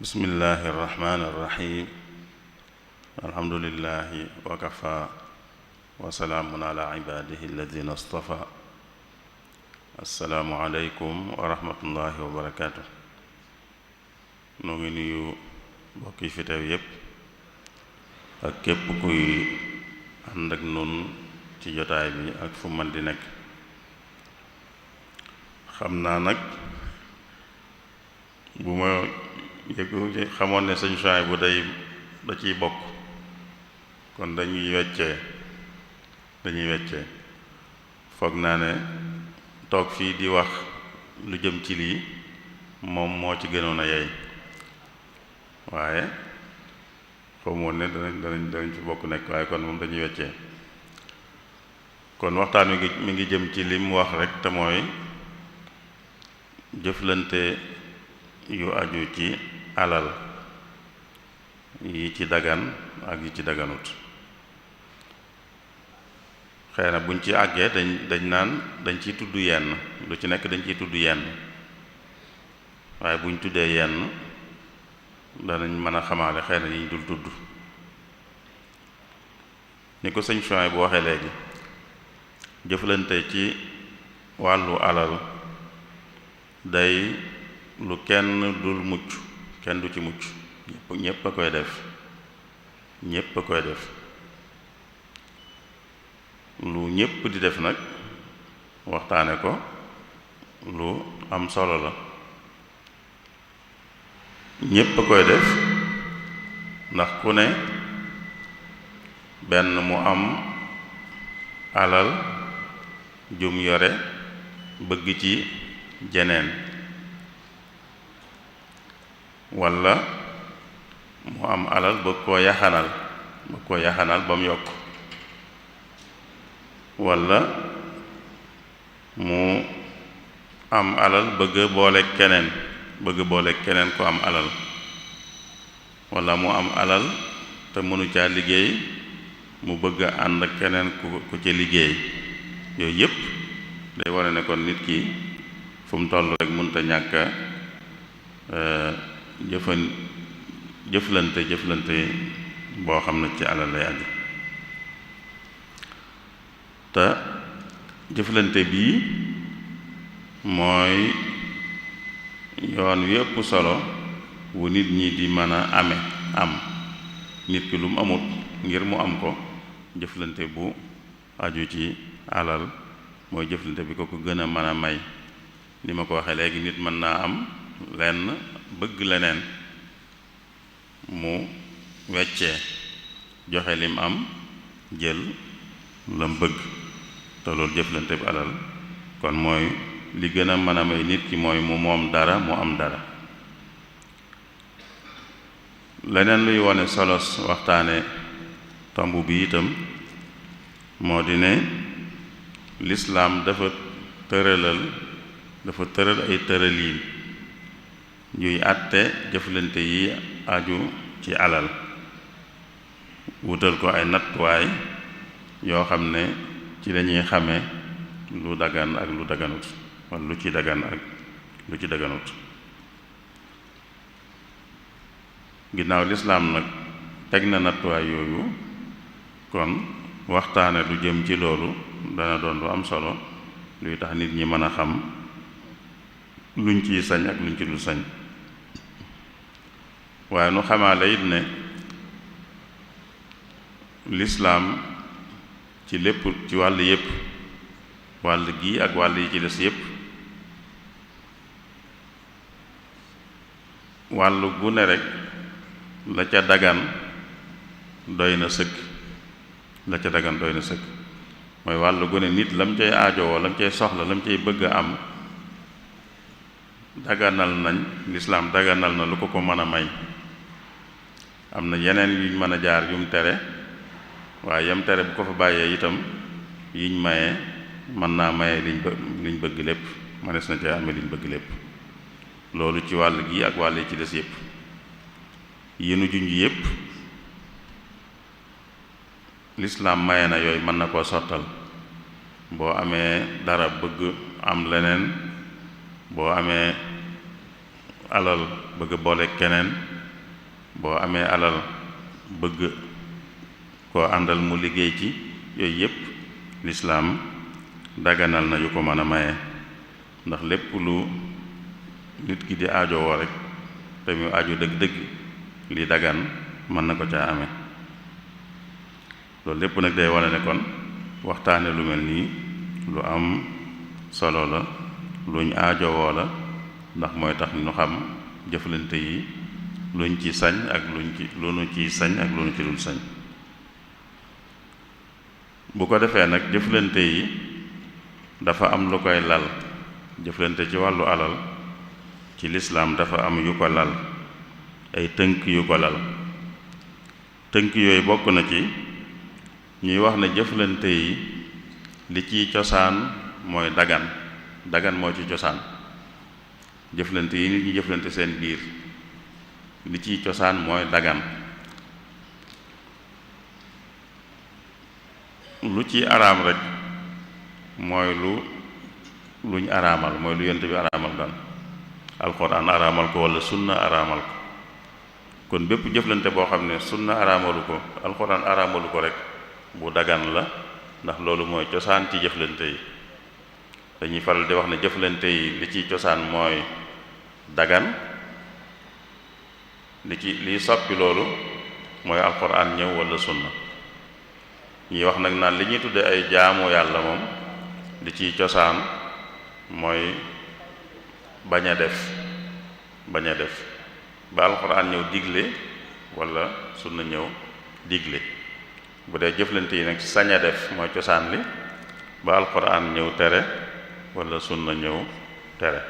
bismillahi irrahmani irrahim alhamdulillahi wa kafa wa salaamun ala ibadihi alladina astafa assalaamu aleykum wa rahmatullahi wa barakaatu. noo ngi nuyu mbokk yi fi teew yépp ak képp kuy ànd ak nun ci jotaay bi ak fu man di nekk. xam naa nag bu ma yëgu xamoon ne sëñ Suhaybu bu da ciy bokk kon dañuy weccee foog naa ne toog fii di wax lu jëm ci lii moom moo ci gënoon a yey, waaye xamoon ne danañ fi bokk nekk, waaye kon moom dañuy weccee. kon waxtaan mi ngi jëm ci lim wax rek, te mooy jëflante yu aju ci alal yi ci dagan ak yi ci daganut. xëy na buñ ci àggee dañ naan dañ ciy tudd yenn, lu ci nekk dañ ciy tudd yenn, waaye buñ tuddee yenn danañ mën a xamaale xëy na yi ñu dul tudd. ni ko sëñ Suhaybu bu waxee léegi, jëflante ci wàllu alal day lu kenn dul mucc, kenn du ci mucc, ñépp a koy def, lu ñépp di def nag waxtaane ko lu am solo la. ñépp a koy def ndax ku ne benn mu am alal jum yore bëgg ci jeneen, walla mu am alal bëgg koo yaxanal ba mu yokk, walla mu am alal bëgg boole keneen ku am alal, walla mu am alal te mënu caa liggéey mu bëgg a ànd ak keneen ku ci liggéey. yooyu yépp day wane ne kon nit ki fu mu toll rek mënta ñàkk jëflante boo xam ne ci alal lay aju. te jëflante bii mooy yoon wi ëpp solo wu nit ñi di mën a am nit ki lu mu amut ngir mu am ko. jëflante bu aju ci alal mooy jëflante bi ko gën a mën a may. ni ma ko waxee léegi, nit mën naa am lenn bëgg leneen, mu weccee joxe lim am jël lam bëgg, te loolu jëflante bi alal kon mooy li gën a mën a may nit ki mooy mu moom dara, mu am dara. leneen luy wone solos waxtaane tomb bi itam moo di ne lislaam dafa tëral ay tëraliin yuy àtte jëflante yi aju ci alal, wutal ko ay nattuwaay yoo xam ne ci lañuy xame lu dagan ak lu daganut, walla lu ci dagan ak lu ci daganut. ginnaaw lislaam nag teg na nattuwaay yooyu, kon waxtaane lu jëm ci loolu dana doon lu am solo, luy tax nit ñi mën a xam luñ ciy sañ ak luñ ci dul sañ. waaye nu xamaale it ne lislaam ci lépp, ci wàll yépp, wàll gi ak wàll yi ci des yépp, wàll gu ne rekk la ca dagan doy na sëkk. mooy wàll gu ne nit lam cay aajowoo, lam cay soxla, lam cay bëgg a am, lislaam daganal na lu ko mën a may. am na yeneen yuñ mën a jaar yum tere, waaye yam tere bu ko fa bàyyee itam yiñ maye mën naa maye liñ bëgg lépp, mënees na cee amee liñ bëgg lépp. loolu ci wàll gi ak wàll yi ci des yépp, yi nu junj yépp lislaam maye na yooyu, mën na koo sottal. boo amee dara bëgg am leneen, boo amee alal bëgg boole keneen, boo amee alal bëgg koo àndal mu liggéey ci yooyu yépp lislaam daganal na yu ko mën a maye ndax lépp lu nit ki di aajowoo rek te mu aajo dëgg-dëgg li dagan mën na ko caa amee loolu lépp nag day wane ne kon waxtaane lu mel nii lu am solo la luñ aajowoo la ndax mooy tax ñu xam jëflante yi luñ ci sañ ak lu nu ciy sañ ak lu nu ci dul sañ bu ko defee nag jëflante yi dafa am lu koy lal jëflante ci wàllu alal ci lislaam dafa am yu ko lal ay tënk yu ko lal tënk yooyu bokk na ci ñuy wax ne jëflante yi li ciy cosaan mooy dagan moo ci cosaan jëflante yi nit ñi jëflante seen biir li ciy cosaan mooy dagan lu ci araam rek mooy luñ araamal mooy lu yonent bi araamal daan alxuraan araamal ko wala sunna araamal ko kon bépp jëflante boo xam ne sunna araamalu ko alxuraan araamalu ko rek bu dagan la ndax loolu mooy cosaan ci jëflante yi dañuy faral di wax ne jëflante yi li ciy cosaan mooy dagan liy soppi loolu mooy alxuraan ñëw wala sunna ñuy wax nag naan li ñuy tudde ay jaamu yàlla moom li ciy cosaan mooy bañ a def ba alxuraan ñëw digle wala sunna ñëw digle bu dee jëflante yi nag sañ a def mooy cosaan li ba alxuraan ñëw tere wala sunna ñëw tere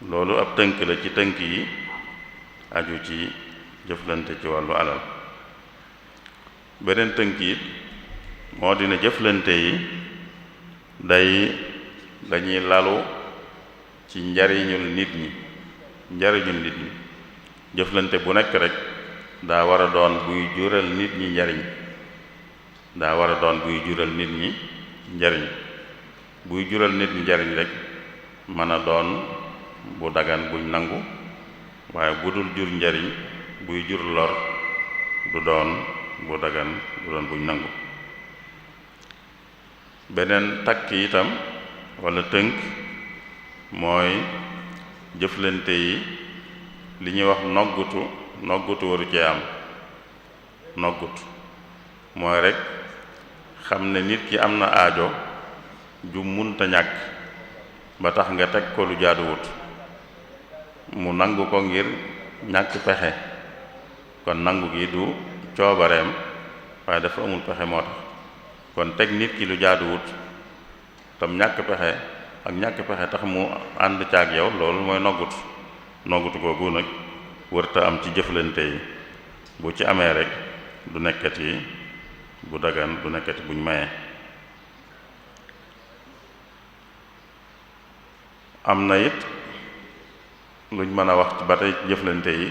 loolu ab tënk la ci tënk yi aju ci jëflante ci wàllu alal beneen tënk yi moo dina jëflante yi dañuy lalu ci njariñul nit ñi jëflante bu nekk rek daa war a doon buy jural nit ñi njariñ buy jural nit ñi njariñ rek mën a doon bu dagan buñ nangu waaye bu dul jur njariñ buy jur lor du doon bu dagan du doon buñ nangu beneen takk itam walla tënk mooy jëflante yi li ñuy wax noggutu waru cee am noggutu mooy rek xam ne nit ki am na aajo ju munta ñàkk ba tax nga teg ko lu jaaduwut mu nangu ko ngir ñàkk pexe kon nangu gi du coobareem waaye dafa amul pexe moo tax kon teg nit ki lu jaaduwut tam ñàkk pexe ak ñàkk pexe tax mu ànd caag yow loolu mooy noggutu googu nag wërta am ci jëflante yi bu ci amee rek du nekkati bu dagan du nekkati buñ maye am na it luñ mën a wax ba tey jëflante yi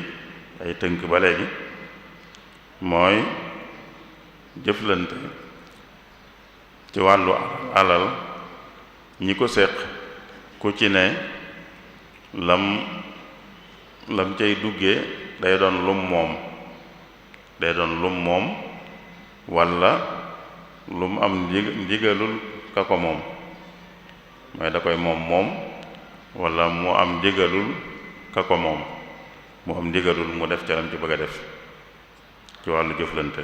ay tënk ba léegi mooy jëflante ci wàllu alal ñi ko séq ku ci ne lam cay duggee day doon lum moom walla lum am ndigalul ka ko moom mooy da koy moom walla mu am ndigalul ka ko moom mu am ndigalul mu def ca lam ci bëgg a def ci wàllu jëflante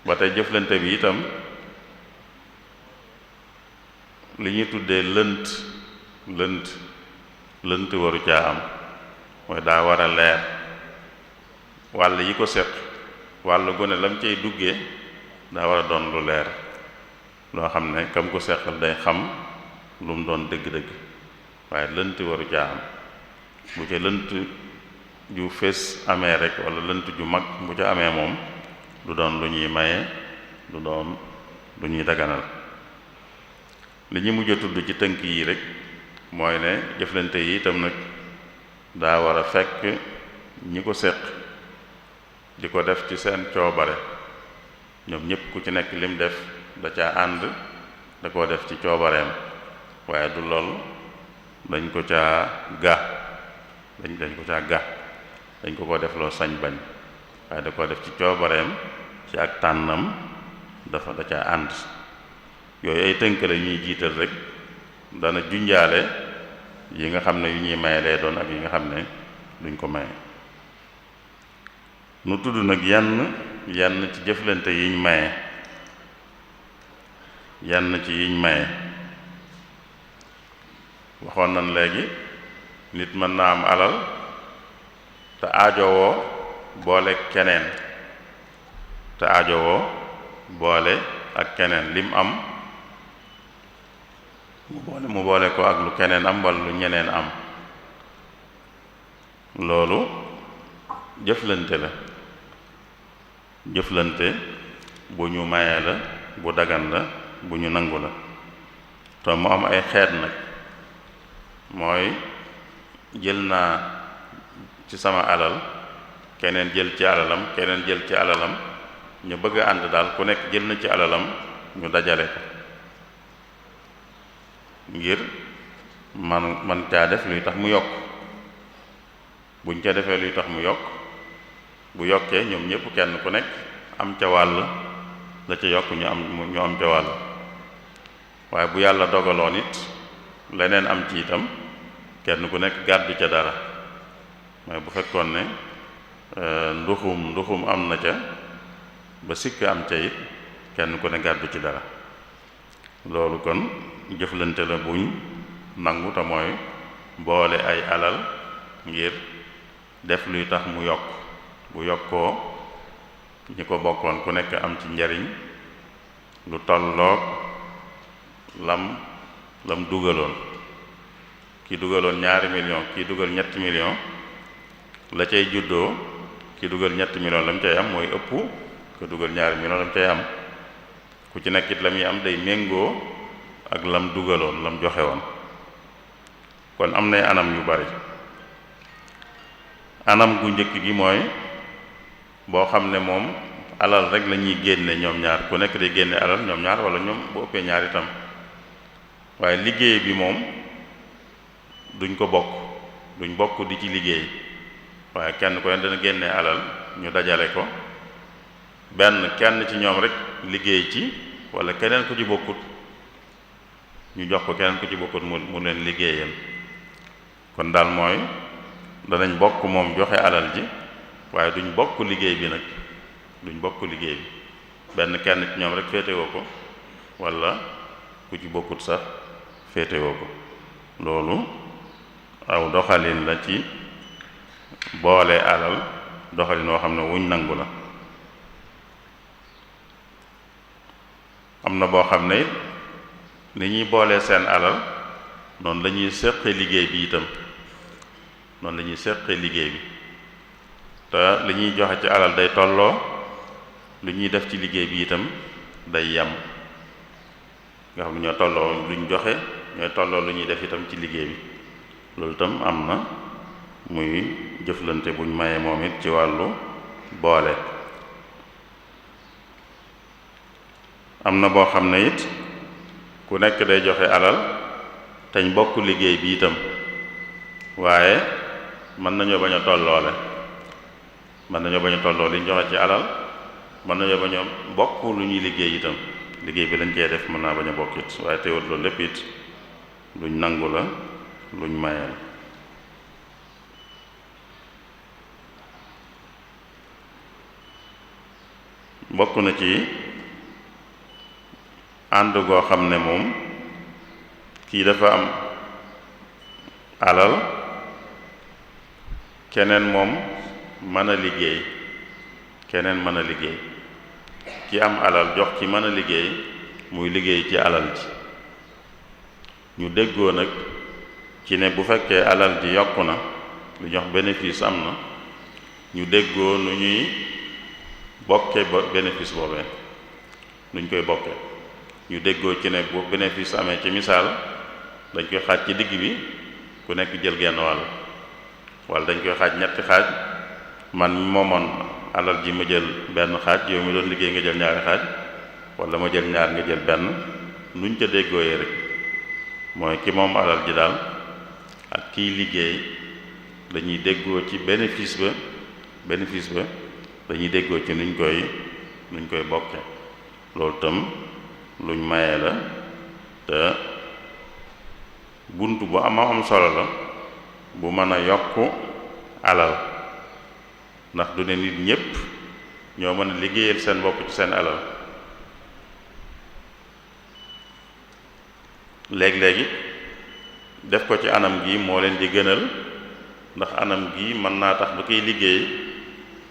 ba tey jëflante bi itam li ñuy tuddee lënt waru caa am mooy daa war a leer wàll yi ko seq wàll gu ne lam cay duggee daa war a doon lu leer loo xam ne kam ko seqal day xam lu mu doon dëgg-dëgg waaye lënt waru caa am bu ca lënt ju fés amee rek wala lënt ju mag bu ca amee moom du doon lu ñuy maye du doon lu ñuy daganal li ñu mujj a tudd ci tënk yi rek mooy ne jëflante yi itam nag daa war a fekk ñi ko séq di ko def ci seen coobare ñoom ñépp ku ci nekk lim def da caa ànd da koo def ci coobareem waaye du lool dañ ko caa ga dañ ko def loo sañ bañ waaye da ko def ci coobareem ci ak tànnam dafa da caa ànd yooyu ay tënk la ñuy jiital rek dana junjaale yi nga xam ne yu ñuy maye lay doon ak yi nga xam ne duñ ko maye nu tudd nag yenn ci jëflante yiñ maye yenn ci yiñ maye waxoon nañ léegi nit mën naa am alal te aajowoo boole keneen te aajowoo boole ak keneen lim am mu boole ko ak lu keneen am walla lu ñeneen am loolu jëflante la jëflante bu ñu mayee la bu dagan la bu ñu nangu la te mu am ay xeet nag mooy jël naa ci sama alal keneen jël ci alalam keneen jël ci alalam ñu bëgg a ànd daal ku nekk jël na ci alalam ñu dajale ko ngir man caa def luy tax mu yokk buñ ca defee luy tax mu yokk bu yokkee ñoom ñëpp kenn ku nekk am ca wàll la ca yokk ñu am ca wàll waaye bu yàlla dogaloon it leneen am ci itam kenn ku nekk gàddu ca dara mooy bu fekkoon ne nduxum am na ca ba sikk am ca it kenn ku ne gàddu ci dara loolu kon jëflante la buñ nangu te mooy boole ay alal ngir def luy tax mu yokk bu yokkoo ñi ko bokkoon ku nekk am ci njariñ lu tolloog lam dugaloon ki dugaloon 2 millions kii dugal 3 millions la cay juddoo ki dugal 3 millions lam cay am mooy ëpp ko dugal 2 millions lam cay am ku ci nekkit la muy am day méngoo ak lam dugaloon lam joxe woon kon am nay anam yu bari anam gu njëkk gi mooy boo xam ne moom alal rek la ñuy génne ñoom ñaar ku nekk day génne alal ñoom ñaar wala ñoom bu ëppee ñaar itam waaye liggéey bi moom duñ ko bokk di ci liggéey waaye kenn ku ne dana génne alal ñu dajale ko kenn ci ñoom rek liggéey ci wala keneen ku ci bokkut ñu jox ko keneen ku ci bokkut mu leen liggéeyal kon daal mooy danañ bokk moom joxe alal ji waaye duñ bokk liggéey bi nag duñ bokk liggéey bi kenn ci ñoom rek féetewoo ko wala ku ci bokkut sax féetewoo ko loolu aw doxalin la ci boole alal doxalin woo xam ne wuñ nangu la am na boo xam ne it ni ñuy boolee seen alal noonu la ñuy séqee liggéey bi itam noonu la ñuy séqee liggéey bi te li ñuy joxe ci alal day tolloo lu ñuy def ci liggéey bi itam day yem nga xam ne ñoo tolloo lu ñu joxe ñooy tolloo lu ñuy def itam ci liggéey bi loolu itam am na muy jëflante buñ maye moom it ci wàllu boole am na boo xam ne it ku nekk day joxe alal teñ bokk liggéey bi itam waaye mën nañoo bañ a tolloole li ñu joxe ci alal mën nañoo bañ a bokk lu ñuy liggéey itam liggéey bi lañ cee def mën naa bañ a bokk it waaye teewul loolu lépp it luñ nangu la luñ maye la bokk na ci ànd goo xam ne moom kii dafa am alal keneen moom mën a liggéey ki am alal jox ci mën a liggéey muy liggéey ci alal ji ñu déggoo nag ci ne bu fekkee alal ji yokku na lu jox bénéfice am na ñu déggoo nu ñuy bokke ba bénéfice boobee nuñ koy bokke ñu déggoo ci ne bu bénéfice amee ci misaal dañ koy xaaj ci digg bi ku nekk jël genn walla dañ koy xaaj ñetti xaaj man mi moomoon alal ji ma jël benn xaaj yow mi doon liggéey nga jël ñaari xaaj walla ma jël ñaar nga jël benn nuñ ca déggooyee rek mooy ki moom alal ji daal ak kiy liggéey dañuy déggoo ci bénéfice ba bénéfice ba dañuy déggoo ci nuñ koy bokke loolu tam luñ maye la te bunt bu am solo la bu mën a yokk alal ndax du ne nit ñépp ñoo mën a liggéeyal seen bopp ci seen alal léeg-léegi def ko ci anam gi moo leen di gënal ndax anam gi mën naa tax ba koy liggéey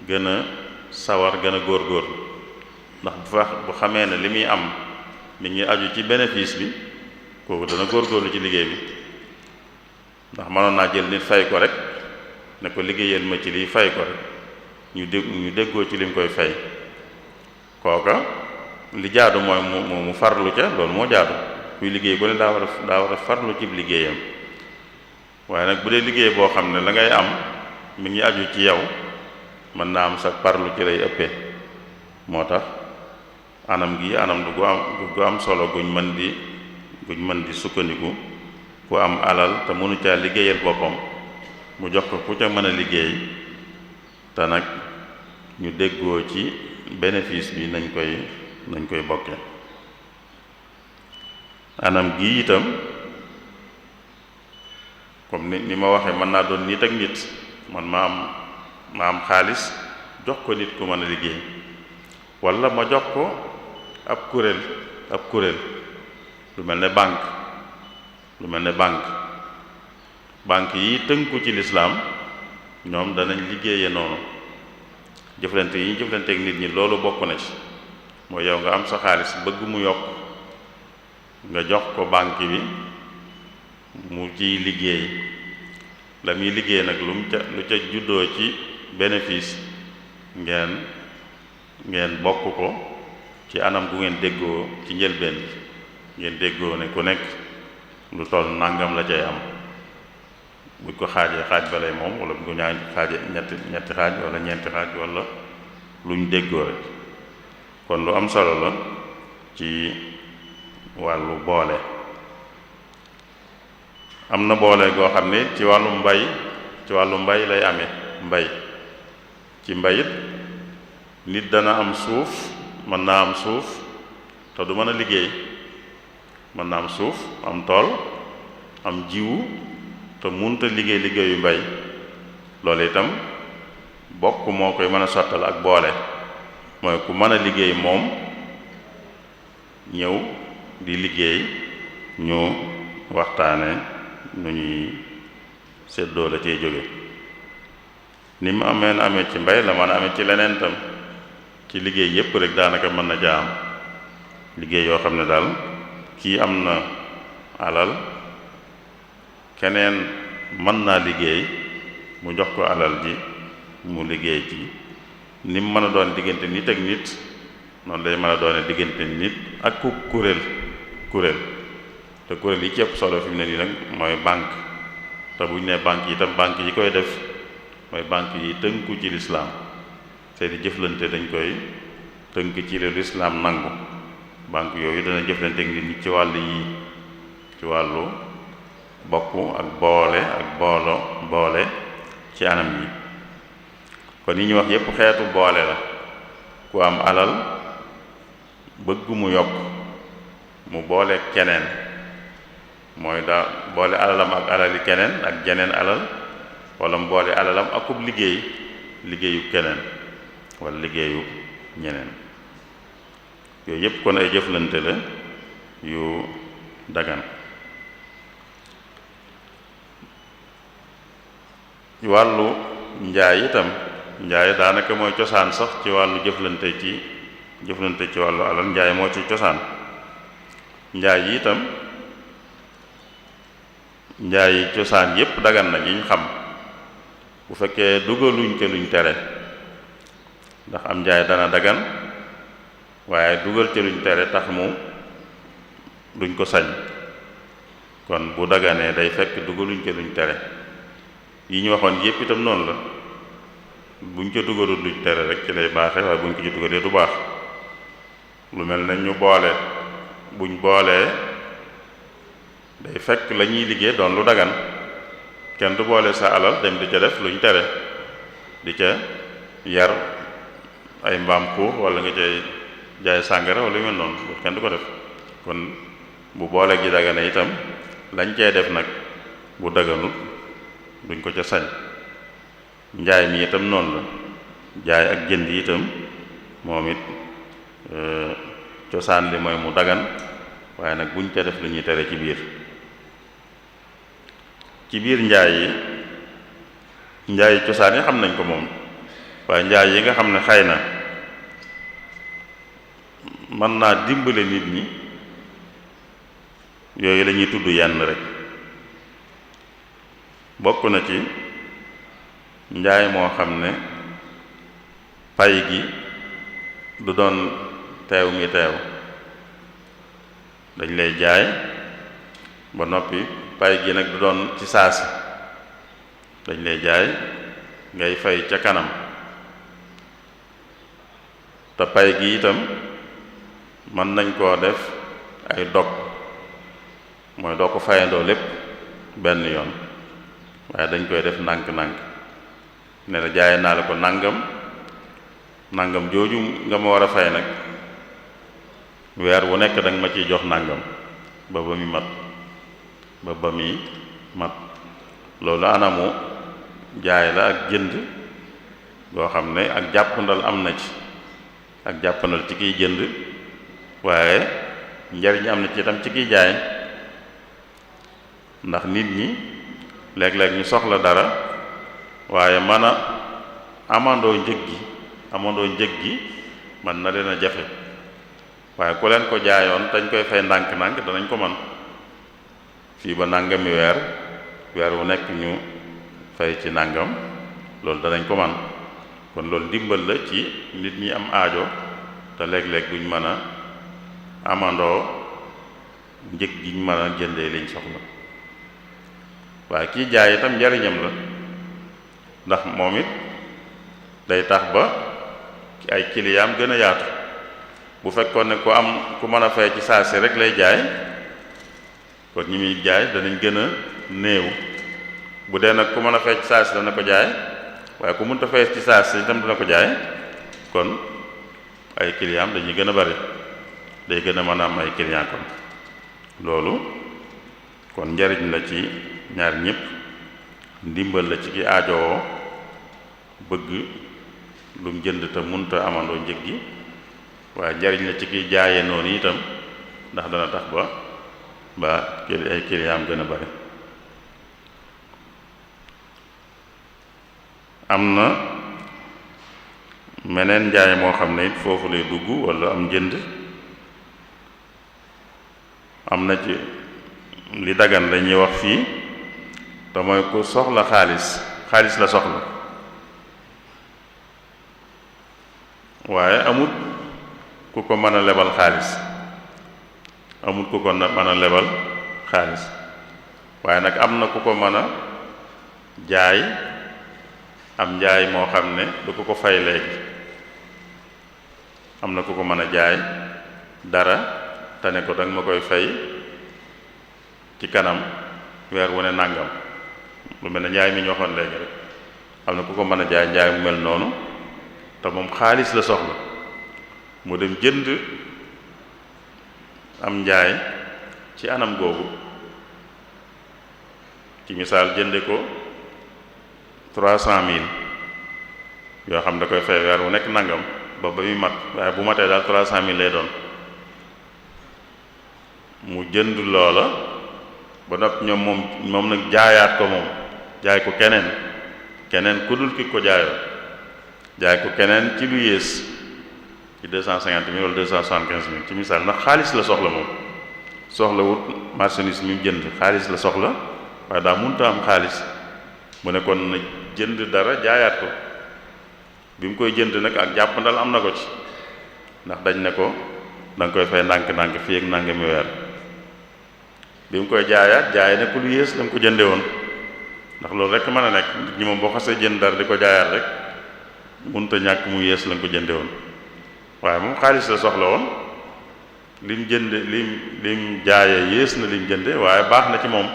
gën a sawar gën a góorgóorlu ndax bu xamee ne li muy am mi ngi aju ci bénéfice bi kooku dana góorgóorlu ci liggéey bi ndax mënoon naa jël nit fay ko rek ne ko liggéeyal ma ci lii fay ko rek ñu déggoo ci lim koy fay kooka li jaadu mooy mu farlu ca loolu moo jaadu kuy liggéey ko ne daa war a farlu ci liggéeyam waaye nag bu dee liggéey boo xam ne la ngay am mi ngi aju ci yow mën naa am sax farlu ci lay ëppee moo tax anam gi anam du gu am solo guñ mën di sukkandiku ku am alal te mënu caa liggéeyal boppam mu jox ko ku ca mën a liggéey te nag ñu déggoo ci bénéfice bi nañ koy bokke anam gi itam comme ni ma waxee mën naa doon nit ak nit man ma am xaalis jox ko nit ku mën a liggéey walla ma jox ko ab kuréel lu mel ne banque yi tënku ci lislaam ñoom danañ liggéeye noonu jëflante yi ñu jëflanteek nit ñi loolu bokk na ci mooy yow nga am sa xaalis bëgg mu yokk nga jox ko banque bi mu ciy liggéey la muy liggéey nag lu ca juddoo ci bénéfice ngeen bokk ko ci anam gu ngeen déggoo ci njëlbeen ngeen déggoo ne ku nekk lu toll nangam la cay am buñ ko xaajee xaaj ba lay moom wala buñ ko ñaari xaaje ñetti xaaj wala ñeenti xaaj wala luñ déggoo rek kon lu am solo la ci wàllu boole am na boole goo xam ne ci wàllu mbay lay amee mbay ci mbayit nit dana am suuf mën naa am suuf te du mën a liggéey mën naa am suuf am tool am jiwu te munta liggéeyu mbay loolu itam bokk moo koy mën a sottal ak boole mooy ku mën a liggéey moom ñëw di liggéey ñu waxtaane nu ñuy séddoo la cee jóge ni mu amee ci mbay la mën a amee ci leneen tam ci liggéey yépp rek daanaka mën na jaam liggéey yoo xam ne daal kii am na alal keneen mën naa liggéey mu jox ko alal ji mu liggéey ci ni mu mën a doon diggante nit ak nit noonu lay mën a doone diggante nit ak ku kuréel te kuréel yi ci ëpp solo fi mu ne nii nag mooy banque te bu ñu nee banque yi itam banque yi koy def mooy banque yi tënku ci lislaam seeni jëflante dañ koy tënk ci lu lislaam nangu banque yooyu dana jëflante ak nit ñi ci wàllu bokk ak boole ci anam yi kon yi ñu wax yépp xeetu boole la ku am alal bëgg mu yokk mu boole keneen mooy daa boole alalam ak alali keneen ak jeneen alal wala mu boole alalam akub liggéeyu keneen wala liggéeyu ñeneen yooyu yépp kon ay jëflante la yu dagan wàllu njaay itam njaay daanaka mooy cosaan sax ci wàllu jëflante ci wàllu alal njaay moo ci cosaan njaay yi itam njaay cosaan yépp dagan na yiñ xam bu fekkee dugaluñ ca luñ tere ndax am njaay dana dagan waaye dugal ca luñ tere tax mu duñ ko sañ kon bu daganee day fekk dugaluñ ca luñ tere yi ñu waxoon yépp itam noonu la buñ ca dugalul luñ tere rek ci lay baaxe waaye buñ ko ci dugalee du baax lu mel ne ñu buñ boolee day fekk la ñuy liggéey doon lu dagan kenn du boole sa alal dem di ca def luñ tere di ca yar ay mbaam xuux wala nga cay jaay sàngara wala yu mel noonu loolu kenn du ko def kon bu boole gi dagane itam lañ cey def nag bu daganut duñ ko ca sañ njaay mi itam noonu la jaay ak jënd itam moom it cosaan li mooy mu dagan waaye nag buñ ca def lu ñuy tere ci biir njaay yi cosaan yi xam nañ ko moom waaye njaay yi nga xam ne xëy na mën naa dimbale nit ñi yooyu la ñuy tudd yenn rek bokk na ci njaay moo xam ne pay gi du doon teew mi teew dañ lay jaay ba noppi pay gi nag du doon ci saasi dañ lay jaay ngay fay ca kanam te pay gi itam mën nañ koo def ay dog mooy doo ko fayandoo lépp benn yoon waaye dañ koy def nànk-nànk ne la jaay naa la ko nangam jooju nga ma war a fay nag weer wu nekk danga ma ciy jox nangam ba muy mat loolu anamu jaay la ak jënd goo xam ne ak jàppandal am na ci ak jàppandal ci kiy jënd waaye njariñ am na ci itam ci kiy jaay ndax nit ñi léeg-léeg ñu soxla dara waaye mën a amandoo njëg gi man na leen a jafe waaye ku leen ko jaayoon dañ koy fay ndànk-ndànk danañ ko man fii ba nàngami weer wu nekk ñu fay ci nàngam loolu danañ ko man kon loolu ndimbal la ci nit ñi am aajo te léeg-léeg duñ mën a amandoo njëg gi ñu mën a jëndee liñ soxla waaye kii jaay itam njariñam la ndax moom it day tax ba ay kiliyaam gën a yaatu bu fekkoon ne ku mën a fay ci saasi rek lay jaay kon ñi muy jaay danañ gën a néew bu dee nag ku mën a fay ci saasi dana ko jaay waaye ku mënta fay ci saasi itam dana ko jaay kon ay kiliyaam dañuy gën a bari day gën a mën a am ay kiliyaan kon loolu kon njariñ la ci ñaar ñëpp ndimbal la ci ki aajowoo bëgg lu mu jënd te munta amandoo njëg gi waaye njariñ la ci kiy jaayee noonu itam ndax dana tax ba ay kiliyaam gën a bari am na meneen njaay moo xam ne it foofu lay dugg walla am njënd am na ci li dagan la ñuy wax fii te mooy ku soxla xaalis la soxla waaye amut ku ko mën a lebal xaalis waaye nag am na ku ko mën a jaay am njaay moo xam ne du ko fay léegi am na ku ko mën a jaay dara te ne ko danga ma koy fay ci kanam weer wu ne nàngam lu mel ne njaay mi ñu waxoon léegi rek am na ku ko mën a jaay njaay mu mel noonu te moom xaalis la soxla mu dem jënd am njaay ci anam googu ci misaal jënde ko 300,000 yoo xam da koy fay weer wu nekk nangam ba muy mat waaye bu matee daal 300,000 lay doon mu jënd loola ba noppi moom nag jaayaat ko moom jaay ko keneen ku dul ki ko jaayoo jaay ko keneen ci lu yées ci 250,000 wala 275,000 ci misaal ndax xaalis la soxla moom soxla wut marchandise mi jënd xaalis la soxla waaye daa mënta am xaalis mu ne kon na jënd dara jaayaat ko bi mu koy jënd nag ak jàppandal am na ko ci ndax dañ ne ko da nga koy fay ndànk-ndànk fii ak nangami weer bi mu koy jaayaat jaay ne ku lu yées da nga ko jënde woon ndax loolu rek mën a nekk nit ñi moom boo xasee jënd dara di ko jaayaat rek mënut a ñàkk mu yées la nga ko jënde woon waaye moom xaalis la soxla woon lim jënde lim jaayee yées na lim jënde waaye baax na ci moom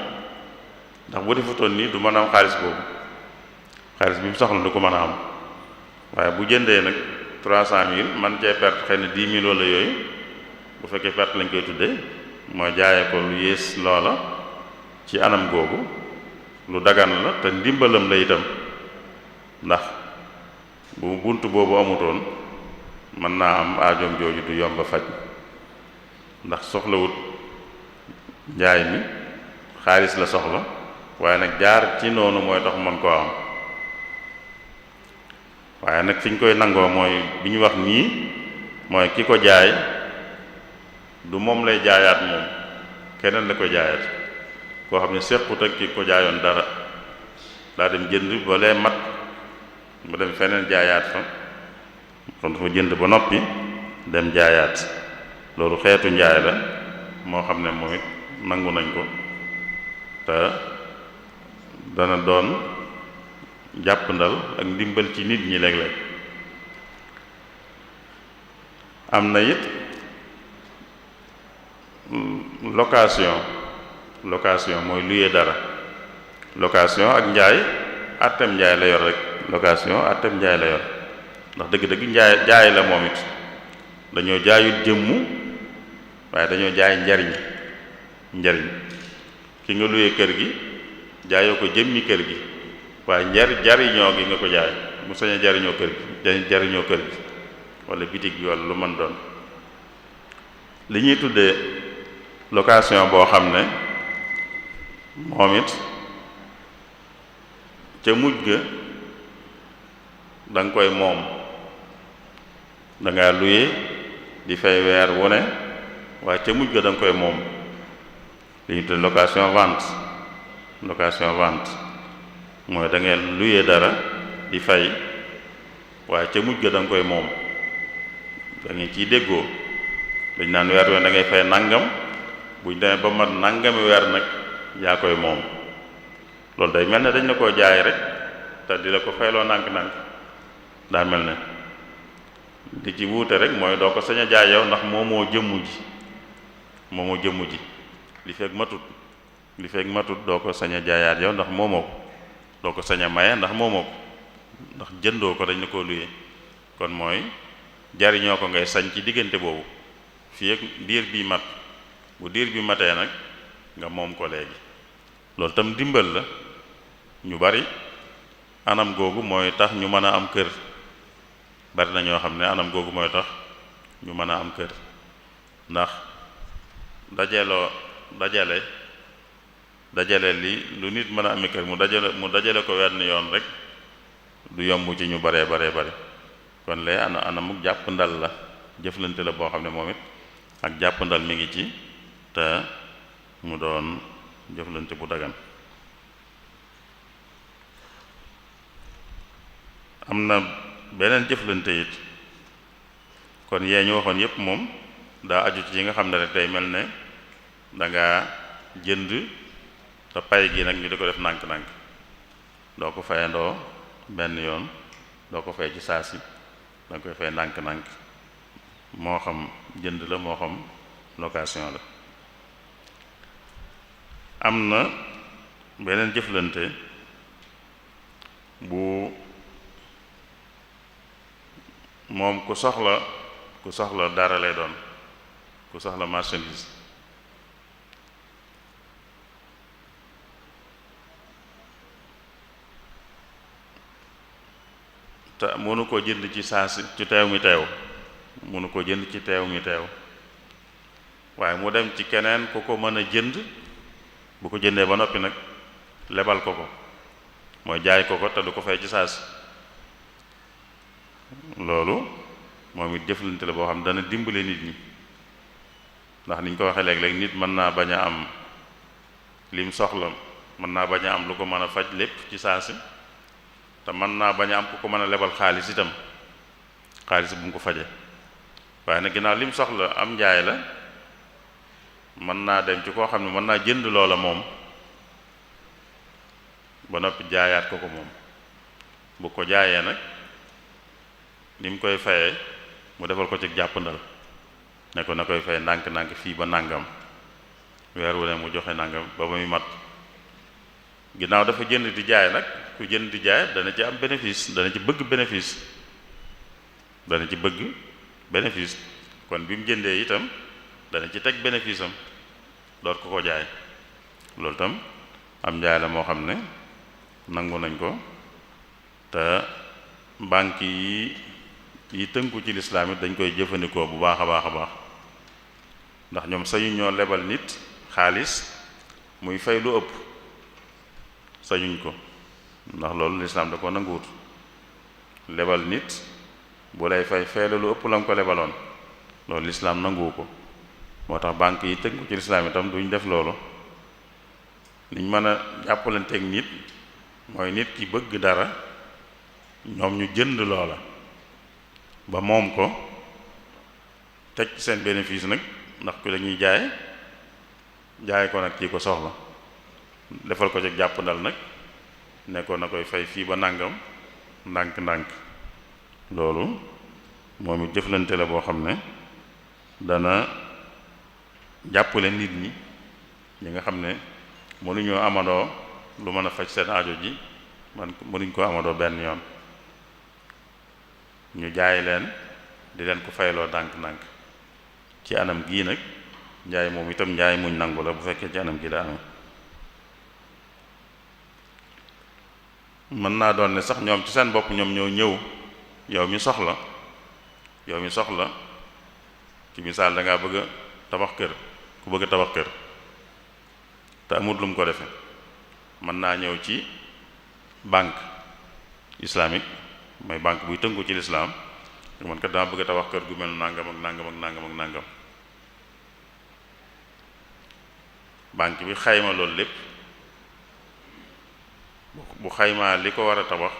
ndax bu defutoon nii du mën a am xaalis boobu xaalis bi mu soxla du ko mën a am waaye bu jëndee nag 300.000 man cee perte xëy na 10.000 wala yooyu bu fekkee perte lañ koy tuddee mooy jaayee ko lu yées loola ci anam googu lu dagan la te ndimbalam la itam ndax bu bunt boobu amutoon mën naa am aajoom jooju du yomb a faj ndax soxlawut njaay mi xaalis la soxla waaye nag jaar ci noonu mooy tax mën koo am waaye nag fi ñu koy nangoo mooy bi ñu wax nii mooy ki ko jaay du moom lay jaayaat moom keneen la ko jaayaat koo xam ne sequt ak ki ko jaayoon dara daa dem jënd ba lee mat mu dem feneen jaayaat fa kon dafa jënd ba noppi dem jaayaat loolu xeetu njaay la moo xam ne moom it nangu nañ ko te dana doon jàppandal ak ndimbal ci nit ñi léeg-léeg am na it location mooy luye dara location ak njaay àtteem njaay la yor rek location àtteem njaay la yor ndax dëgg-dëgg jaay la moom it dañoo jaayut jëmmu waaye dañoo jaay njariñ ki nga luye kër gi jaayoo ko jëmmi kër gi waaye jariñoo gi nga ko jaay mu sañ a jariñoo kër gi wala bitig bi wala lu mën doon li ñuy tuddee location boo xam ne moom it ca mujj ga da nga koy moom da ngaa luye di fay weer wu ne waaye ca mujj ga da nga koy moom li ñuy tuddee location vente mooy da ngeen luye dara di fay waaye ca mujj ga da nga koy moom da ngeen ciy déggoo dañ naan weer wi da ngay fay nangam buñ demee ba mat nangami weer nag yaa koy moom loolu day mel ne dañ la koo jaay rek te di la ko fayloo nànk-nànk daa mel ne di ci wuute rek mooy doo ko sañ a jaay yow ndax moomoo jëmmu ji li fekk matut doo ko sañ a jaayaat yow ndax moomoo ko doo ko sañ a maye ndax moomoo ko ndax jëndoo ko dañ la koo luyee kon mooy jariñoo ko ngay sañ ci diggante boobu fii ak diir bi mat bu diir bi matee nag nga moom ko léegi loolu tam dimbal la ñu bari anam googu mooy tax ñu mën a am kër bari na ñoo xam ne anam googu mooy tax ñu mën a am kër ndax dajale li lu nit mën a amee kër mu dajale ko wenn yoon rek du yomb ci ñu baree bare kon lee anamuk jàpp ndal la jëflante la boo xam ne moom it ak jàpp ndal mi ngi ci te mu doon jëflante bu dagan am na beneen jëflante it kon yee ñu waxoon yépp moom daa aju ci yi nga xam ne rek tey mel ne danga jënd te pay gi nag ñu di ko def nànk-nànk doo ko fayandoo benn yoon doo ko fay ci saa si danga koy fay nànk-nànk moo xam jënd la moo xam location la am na beneen jëflante bu moom ku soxla dara lay doon ku soxla marchandise te mënu ko jënd ci saasi ci teew mi teew mënu ko jënd ci teew mi teew waaye mu dem ci keneen ku ko mën a jënd bu ko jëndee ba noppi nag lebal ko mooy jaay ko te du ko fay ci saasi loolu moom it jëflante la boo xam ne dana dimbale nit ñi ndax niñ ko waxee léeg-léeg nit mën naa bañ a am lim soxla mën naa bañ a am lu ko mën a faj lépp ci saasi te mën naa bañ a am ku ko mën a lebal xaalis itam xaalis bu mu ko faje waaye nag ginnaaw lim soxla am njaay la mën naa dem ci koo xam ne mën naa jënd loola moom ba noppi jaayaat ko moom bu ko jaayee nag ni mu koy fayee mu defal ko ci jàppandal ne ko na koy fay ndànk-ndànk fii ba nàngam weer wu ne mu joxe nàngam ba muy mat ginnaaw dafa jënd di jaay nag ku jënd di jaay dana ci am bénéfice dana ci bëgg bénéfice dana ci bëgg bénéfice. kon bi mu jëndee itam dana ci teg bénéfice am door ko jaay. loolu itam am njaay la moo xam ne nangu nañ ko. te banque yi tënku ci lislaam it dañ koy jëfandikoo bu baax a baax a baax ndax ñoom sañu ñoo lebal nit xaalis muy fay lu ëpp sañuñ ko ndax loolu lislaam da ko nanguwut. lebal nit bu lay fay la lu ëpp la nga ko lebaloon loolu lislaam nanguwu ko. moo tax banque yi tënku ci lislaam itam duñ def loolu. niñ mën a jàppalanteeg nit mooy nit ki bëgg dara ñoom ñu jënd loola ba moom ko teg ci seen bénéfice nag ndax ku la ñuy jaay ko nag kii ko soxla defal ko ci jàppandal nag ne ko na koy fay fii ba nàngam ndànk-ndànk. loolu moom it jëflante la boo xam ne dana jàppale nit ñi nga xam ne mënuñoo amadoo lu mën a faj seen aajo ji mënuñ ko amadoo benn yoon ñu jaay leen di leen ko fayloo ndànk-ndànk ci anam gii nag njaay moom itam njaay muñ nangu la bu fekkee ci anam gii la amee. mën naa doon ne sax ñoom ci seen bopp ñoom ñoo ñëw yow mi soxla ci misaal da ngaa bëgg a tabax kër ku bëgg a tabax kër te amut lu mu ko defee mën naa ñëw ci banque islamique mooy banque buy tënku ci lislaam man kat dama bëgg a tabax kër gu mel nangam ak nangam ak nangam ak nangam. banque bi xayma loolu lépp bu xaymaa li ko war a tabax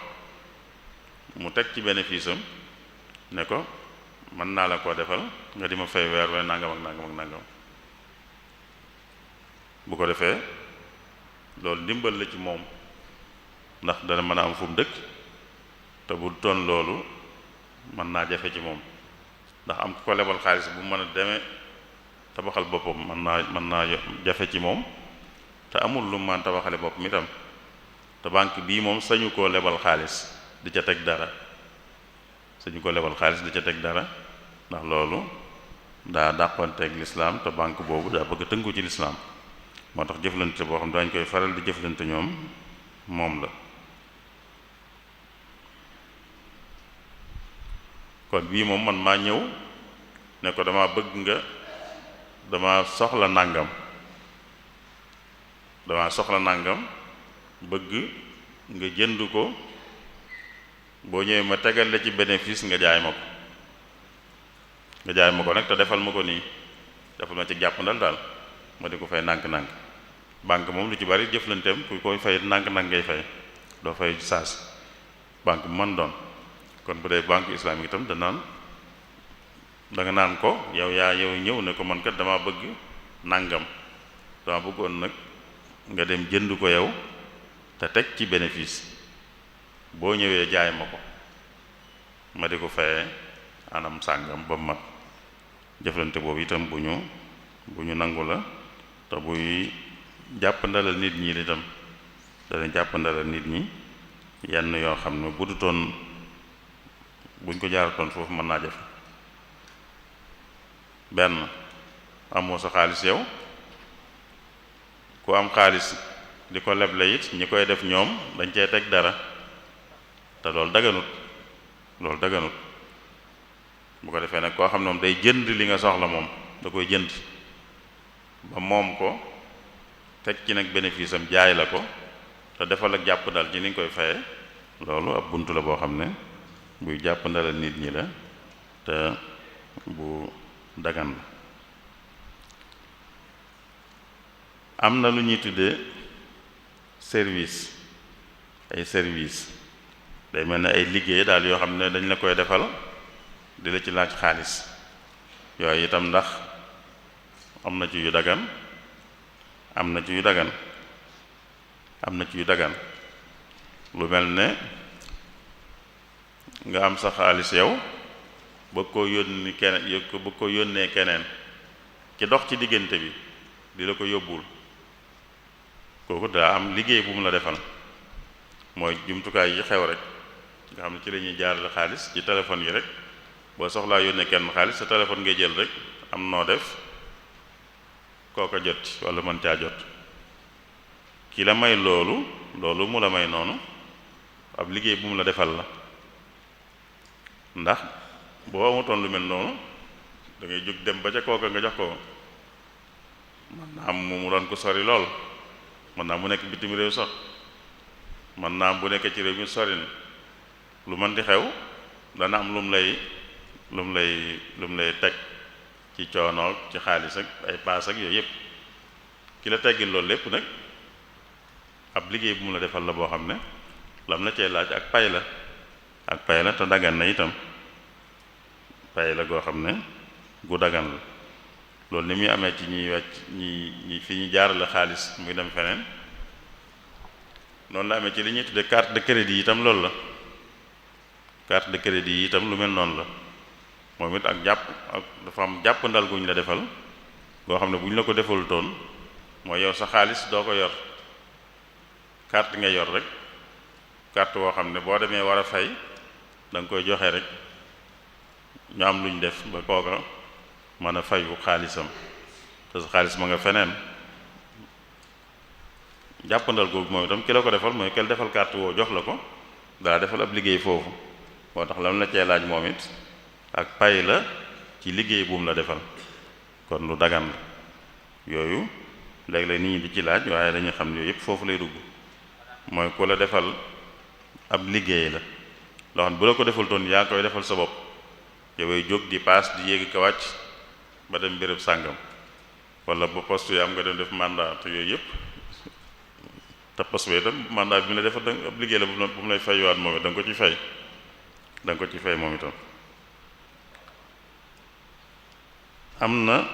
mu teg ci bénéfice am ne ko mën naa la koo defal nga di ma fay weer wala nangam ak nangam ak nangam. bu ko defee loolu ndimbal la ci moom ndax dana mën a am fu mu dëkk te bu toon loolu mën naa jafe ci moom ndax am ku ko lebal xaalis bu mën a demee tabaxal boppam mën naa jafe ci moom te amul lu mu mën tabaxale boppam itam. te banque bii moom sañu koo lebal xaalis di ca teg dara ndax loolu daa dàqonteeg lislaam te banque boobu daa bëgg a tënku ci lislaam. moo tax jëflante boo xam ne dañ koy faral di jëflante ñoom moom la. kon bii moom man maa ñëw ne ko dama soxla nàngam bëgg nga jënd ko boo ñëwee ma tegal la ci bénéfice nga jaay ma ko nag te defal ma ko nii defal ma ci jàppandal daal ma di ko fay nànk-nànk. banque moom lu ci bari jëflanteem ku koy fay nànk-nànk ngay fay doo fay saas banque bu mën doon. kon bu dee banque islamique itam da nga naan ko yow ñëw ne ko man kat dama bëgg nàngam dama bëggoon nag nga dem jënd ko yow te teg ci bénéfice boo ñëwee jaay ma ko ma di ko fayee anam sàngam ba mat. jëflante boobu itam bu ñu nangu la te buy jàppandalal nit ñi itam dana jàppandalal nit ñi yenn yoo xam ne bu dutoon buñ ko jaaratoon foofu mën naa jafe. benn amoo sa xaalis yow ku am xaalis di ko leble it ñi koy def ñoom dañ cee teg dara te loolu daganut bu ko defee nag koo xam ne moom day jënd li nga soxla moom da koy jënd ba moom ko teg ci nag bénéfice am jaay la ko te defal ak jàpp dal ci ni nga koy faye loolu ab bunt la boo xam ne buy jàpp ndalal nit ñi la te bu dagan la. am na lu ñuy tuddee service ay service day mel ne ay liggéey daal yoo xam ne dañ la koy defal di la ci laaj xaalis yooyu itam ndax am na ci yu dagan am na ci yu dagan lu mel ne nga am sa xaalis yow bëgg koo yónnee keneen ci dox ci diggante bi di la ko yóbbul kooku daa am liggéey bu mu la defal mooy jumtukaay yi xew rek nga xam ne ci la ñuy jaarale xaalis ci téléphone yi rek boo soxlaa yónnee kenn xaalis sa téléphone ngay jël rek am noo def kooka jot ci walla mën caa jot. ki la may loolu mu la may noonu ab liggéey bu mu la defal la, ndax boo amutoon lu mel noonu da ngay jóg dem ba ca kooka nga jox ko. mën naa am mu doon ko sori lool, mën naa mu nekk bitim réew sax, mën naa am bu nekkee ci réew mi sori na, lu mën di xew dana am lu mu lay teg ci coono ci xaalis ak ay paas ak yooyu yëpp. ki la teggil loolu lépp nag ab liggéey bu mu la defal la boo xam ne lam na cee laaj ak pay la te dagan na itam, pay la goo xam ne gu dagan la. loolu ni muy amee ci ñiy wàcc ñi fi ñu jaarale xaalis muy dem feneen, noonu la amee ci li ñuy tudde carte de crédit yi itam loolu la. carte de crédit yi itam lu mel noonu la, moom it ak dafa am jàpp ndal guñ la defal boo xam ne bu ñu la ko defal toon mooy yow sa xaalis doo ko yor, carte ngay yor rek, carte boo xam ne boo demee war a fay da nga koy joxe rek ñu am luñ def ba kooka mën a fayu xaalisam te sa xaalis ma nga feneen. jàppandal googu moom itam ki la ko defal mooy kel defal carte woo jox la ko daa defal ab liggéey foofu, moo tax lam la cee laaj moom it ak pay la ci liggéey bu mu la defal, kon lu dagan la. yooyu léeg-léeg nit ñi di ci laaj waaye dañuy xam ne yooyu yëpp foofu lay dugg, mooy ku la defal ab liggéey la loo xam ne bu la ko defal toon yaa koy defal sa bopp, yoway jóg di paas di yéegi ko wàcc ba dem béréb sàngam, wala ba poste yi am nga dem def mandat te yooyu yëpp te poste bi itam mandat bi mu la defal da ab liggéey la bu mu lay fayuwaat moom it da nga ko ci fay moom itam. am na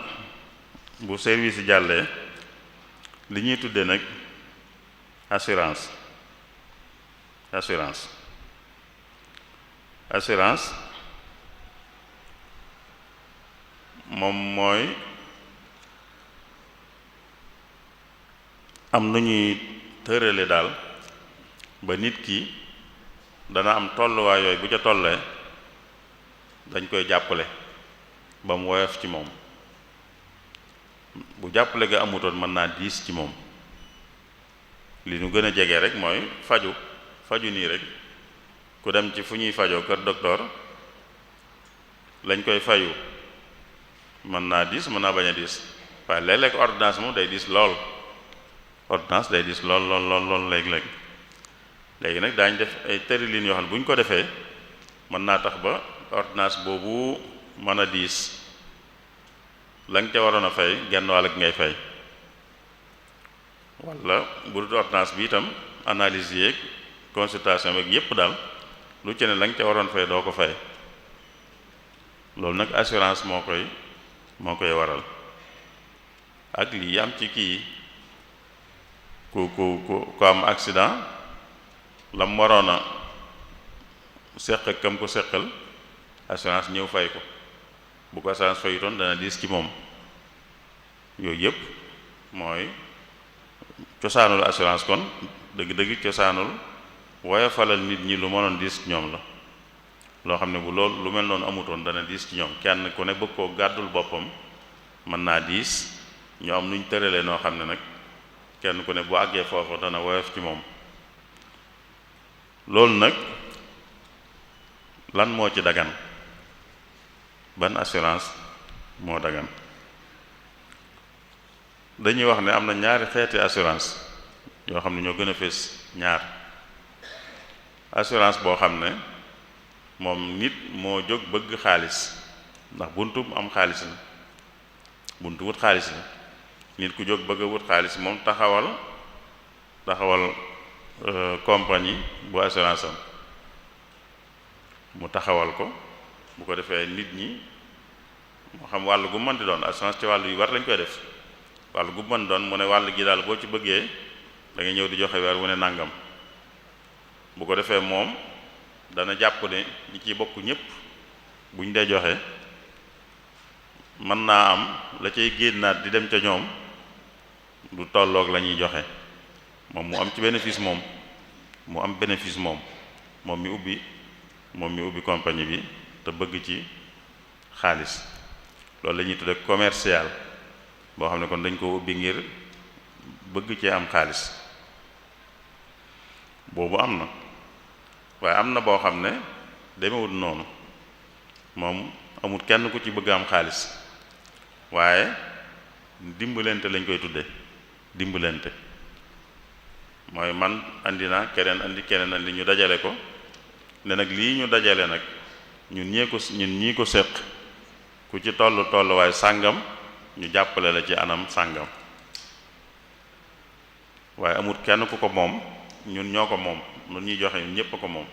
bu service yi jàllee li ñuy tuddee nag assurance moom mooy am nu ñuy tërale daal ba nit ki dana am tolluwaay yooyu bu ca tollee dañ koy jàppale ba mu woyof ci moom. bu jàppale ga amutoon mën naa diis ci moom. li ñu gën a jege rek mooy faju nii rek ku dem ci fu ñuy fajoo kër docteur lañ koy fayu mën naa diis mën naa bañ a diis, waaye léeg-léeg ordonnance moom day diis lool, ordonnance day diis lool léeg-léeg. léegi nag daañ def ay tërëlin yoo xam ne bu ñu ko defee mën naa tax ba ordonnance boobu mën a diis, la nga ca waroon a fay genn wàll gi ngay fay, wala bu dul ordonnance bi itam analyse yeeg consultation beeg yépp daal lu ci ne la nga ca waroon fay doo ko fay. loolu nag assurance moo koy waral. ak lii am ci kii ku am accident la mu waroon a seq ak kam ko seqal assurance ñëw fay ko, bu ko assurance fayutoon dana diis ci moom. yooyu yëpp mooy cosaanul assurance, kon dëgg-dëgg cosaanul woyofalal nit ñi lu mënoon diis ci ñoom la, loo xam ne bu loolu lu mel noonu amutoon dana diis ci ñoom. kenn ku ne bëgg koo gàddul boppam mën naa diis, ñoo am nuñ tëralee noo xam ne nag kenn ku ne bu àggee foofu dana woyof ci moom. loolu nag lan moo ci dagan, ban assurance moo dagan? dañuy wax ne am na ñaari xeeti assurance yoo xam ne ñoo gën a fés ñaar. assurance boo xam ne moom nit moo jóg bëgg xaalis, ndax buntu am xaalis la, buntu wut xaalis la. nit ku jóg bëgg a wut xaalis moom taxawal compagnie bu assurance am, mu taxawal ko, bu ko defee nit ñi moo xam wàll gu mën di doon, assurance ci wàll yu war lañ koy def, wàll gu mën doon mu ne wàll gi daal boo ci bëggee da ngay ñëw di joxe weer wu ne nàngam. bu ko defee moom dana jàpp ne ñi ciy bokk ñépp buñ dee joxe mën naa am la cay génnaat di dem ca ñoom du tolloog la ñuy joxe, moom mu am ci bénéfice moom mu am bénéfice moom mi ubbi compagnie bi te bëgg ci xaalis loolu la ñuy tudde commercial boo xam ne kon dañ ko ubbi ngir bëgg ci am xaalis boobu am na waaye am na boo xam ne demewut noonu moom amul kenn ku ci bëgg am xaalis waaye dimbalante lañ koy tudde dimbalante mooy man andi na keneen andi keneen andi ñu dajale ko ne nag lii ñu dajale nag ñun ñii ko séq ku ci tolluwaay sàngam ñu jàppale la ci anam sàngam waaye amul kenn ku ko moom ñun ñoo ko moom ñun ñuy joxe ñun ñépp ko moom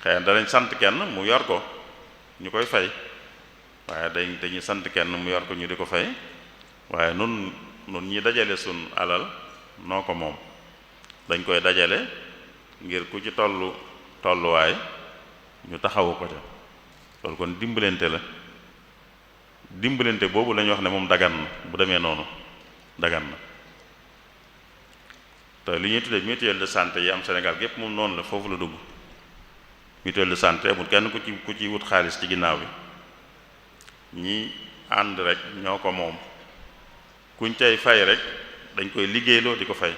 xëy na danañ sant kenn mu yor ko ñu koy fay waaye dañuy sant kenn mu yor ko ñu di ko fay waaye nun ñi dajale sun alal noo ko moom dañ koy dajale ngir ku ci tolluwaay ñu taxawu ko ca loolu kon dimbalante la dimbalante boobu la ñu wax ne moom dagan na bu demee noonu dagan na te li ñuy tuddee mutuelle de santé yi am Sénégal gépp moom noonu la foofu la dugg mutuelle de santé amul kenn ku ci wut xaalis ci ginnaaw bi ñi ànd rek ñoo ko moom kuñ cay fay rek dañ koy liggéeyloo di ko fay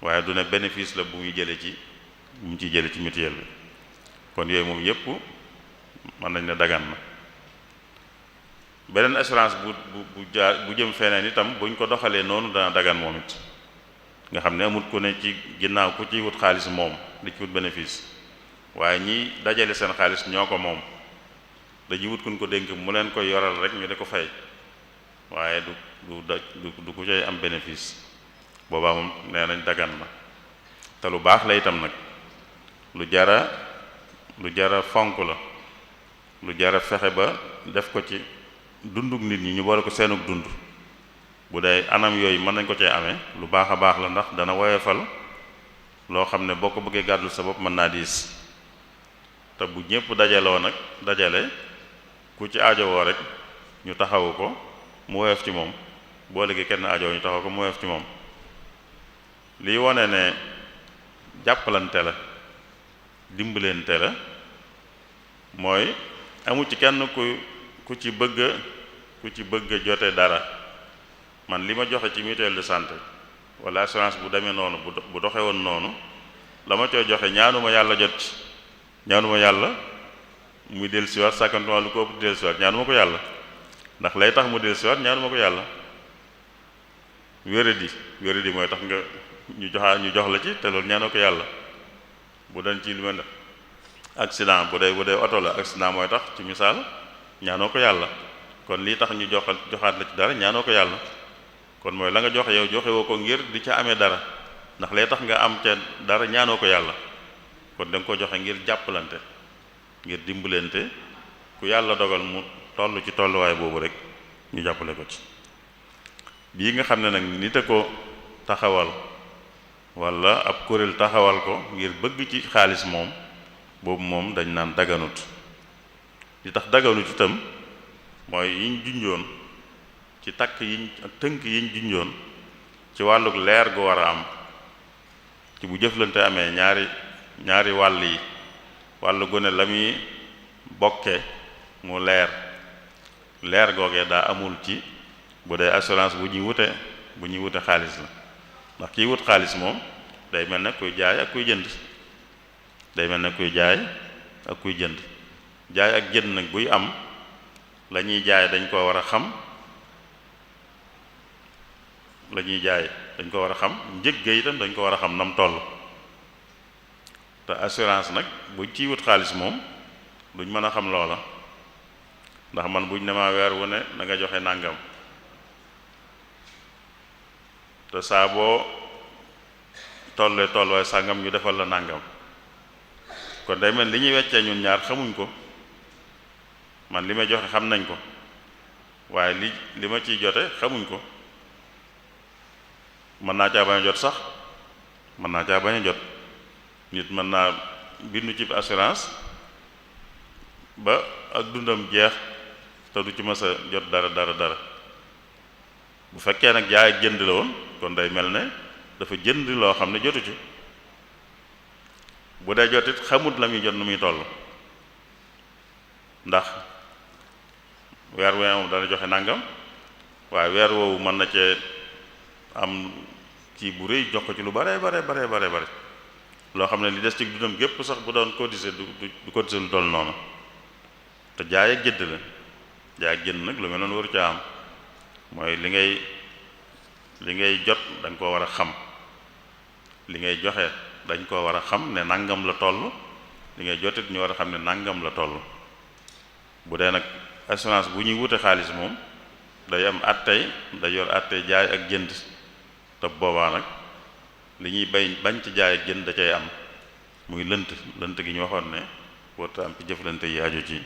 waaye du ne bénéfice la bu muy jële ci bu mu ciy jële ci mutuelle bi kon yooyu moom yépp mën nañ ne dagan na beneen assurance bu jëm feneen itam buñ ko doxalee noonu dana dagan moom it nga xam ne amul ku ne ci ginnaaw ku ci wut xaalis moom di ci wut bénéfice waaye ñi dajale seen xaalis ñoo ko moom dañuy wut kuñ ko dénk mu leen koy yoral rek ñu di ko fay waaye du ku cay am bénéfice boobaa moom nee nañ dagan na te lu baax la itam nag lu jara fonk la lu jara fexe ba def ko ci dunduk nit ñi ñu boole ko seenuk dund bu dee anam yooyu mën nañ ko cee amee lu baax a baax la ndax dana woyefal loo xam ne boo ko bëggee gàddul sa bopp mën naa diis te bu ñépp dajaloo nag dajale ku ci aajowoo rek ñu taxawu ko mu woyof ci moom boo léegi kenn aajowoo ñu taxawu ko mu woyof ci moom lii wone ne jàppalante la dimbalante la mooy amu ci kenn ku ci bëgg jote dara man li ma joxe ci mutuelle de santé wala assurance bu demee noonu bu doxe woon noonu la ma cooy joxe ñaanuma yàlla jot ci ñaanuma yàlla muy dellusiwaat sàkkantuma lu ko ëpp dellusiwaat ñaanuma ko yàlla ndax lay tax mu dellusiwaat ñaanuma ko yàlla wéradi mooy tax nga ñu jox la ci te loolu ñaanoo ko yàlla bu doon ci li ma def accident bu dee oto la accident mooy tax ci misaal ñaanoo ko yàlla kon lii tax ñu joxaat la ci dara ñaanoo ko yàlla kon mooy la nga joxe yow joxe woo ko ngir di ca amee dara ndax lay tax nga am ca dara ñaanoo ko yàlla kon da nga ko joxe ngir jàppalante ngir dimbalante ku yàlla dogal mu toll ci tolluwaay boobu rek ñu jàppale ko ci bii nga xam ne nag nit a ko taxawal wala ab kuréel taxawal ko ngir bëgg ci xaalis moom boobu moom dañ naan daganut li tax daganut itam mooy yiñ junjoon ci takk yiñ ak tënk yiñ junjoon ci wàlluk leer gu war a am ci bu jëflante amee ñaari wàll yi wàllu gu ne la muy bokke mu leer googee daa amul ci bu dee assurance bu ñuy wute xaalis la ndax kiy wut xaalis moom day mel ne kuy jaay ak kuy jënd jaay ak jënd nag buy am la ñuy jaay dañ ko war a xam njëg ga itam dañ ko war a xam nam toll te assurance nag buñ ciy wut xaalis moom duñ mën a xam loola ndax man buñ ne maa weer wu ne da nga joxe nàngam te saa boo tolluwaay sàngam ñu defal la nàngam kon day mel li ñuy weccee ñun ñaar xamuñ ko man li may joxe xam nañ ko waaye li ma ciy jote xamuñ ko mën naa caa bañ a jot sax mën naa caa bañ a jot nit mën naa bindu ci assurance ba ak dundam jeex te du ci mës a jot dara bu fekkee nag jaay ak jënd la woon kon day mel ne dafa jënd loo xam ne jotu ci bu dee jotit xamut la muy jot nu muy toll ndax weer wu ne moom dana joxe nangam waaye weer woowu mën na cee am kii bu rëy jox ko ci lu bare loo xam ne li des ci dundam gépp sax bu doon cotiser du cotiser lu toll noonu te jaay ak jënd la jaay ak jënd nag lu mel noonu waru ca am mooy li ngay jot dañ koo war a xam li ngay joxe dañ koo war a xam ne nangam la toll li ngay jotit ñu war a xam ne nangam la toll bu dee nag assurance bu ñuy wute xaalis moom day am attey day yor attey jaay ak jënd te boobaa nag li ñuy bañ ci jaay ak jënd da cay am muy lënt gi ñu waxoon ne warta am ci jëflante yi aju ci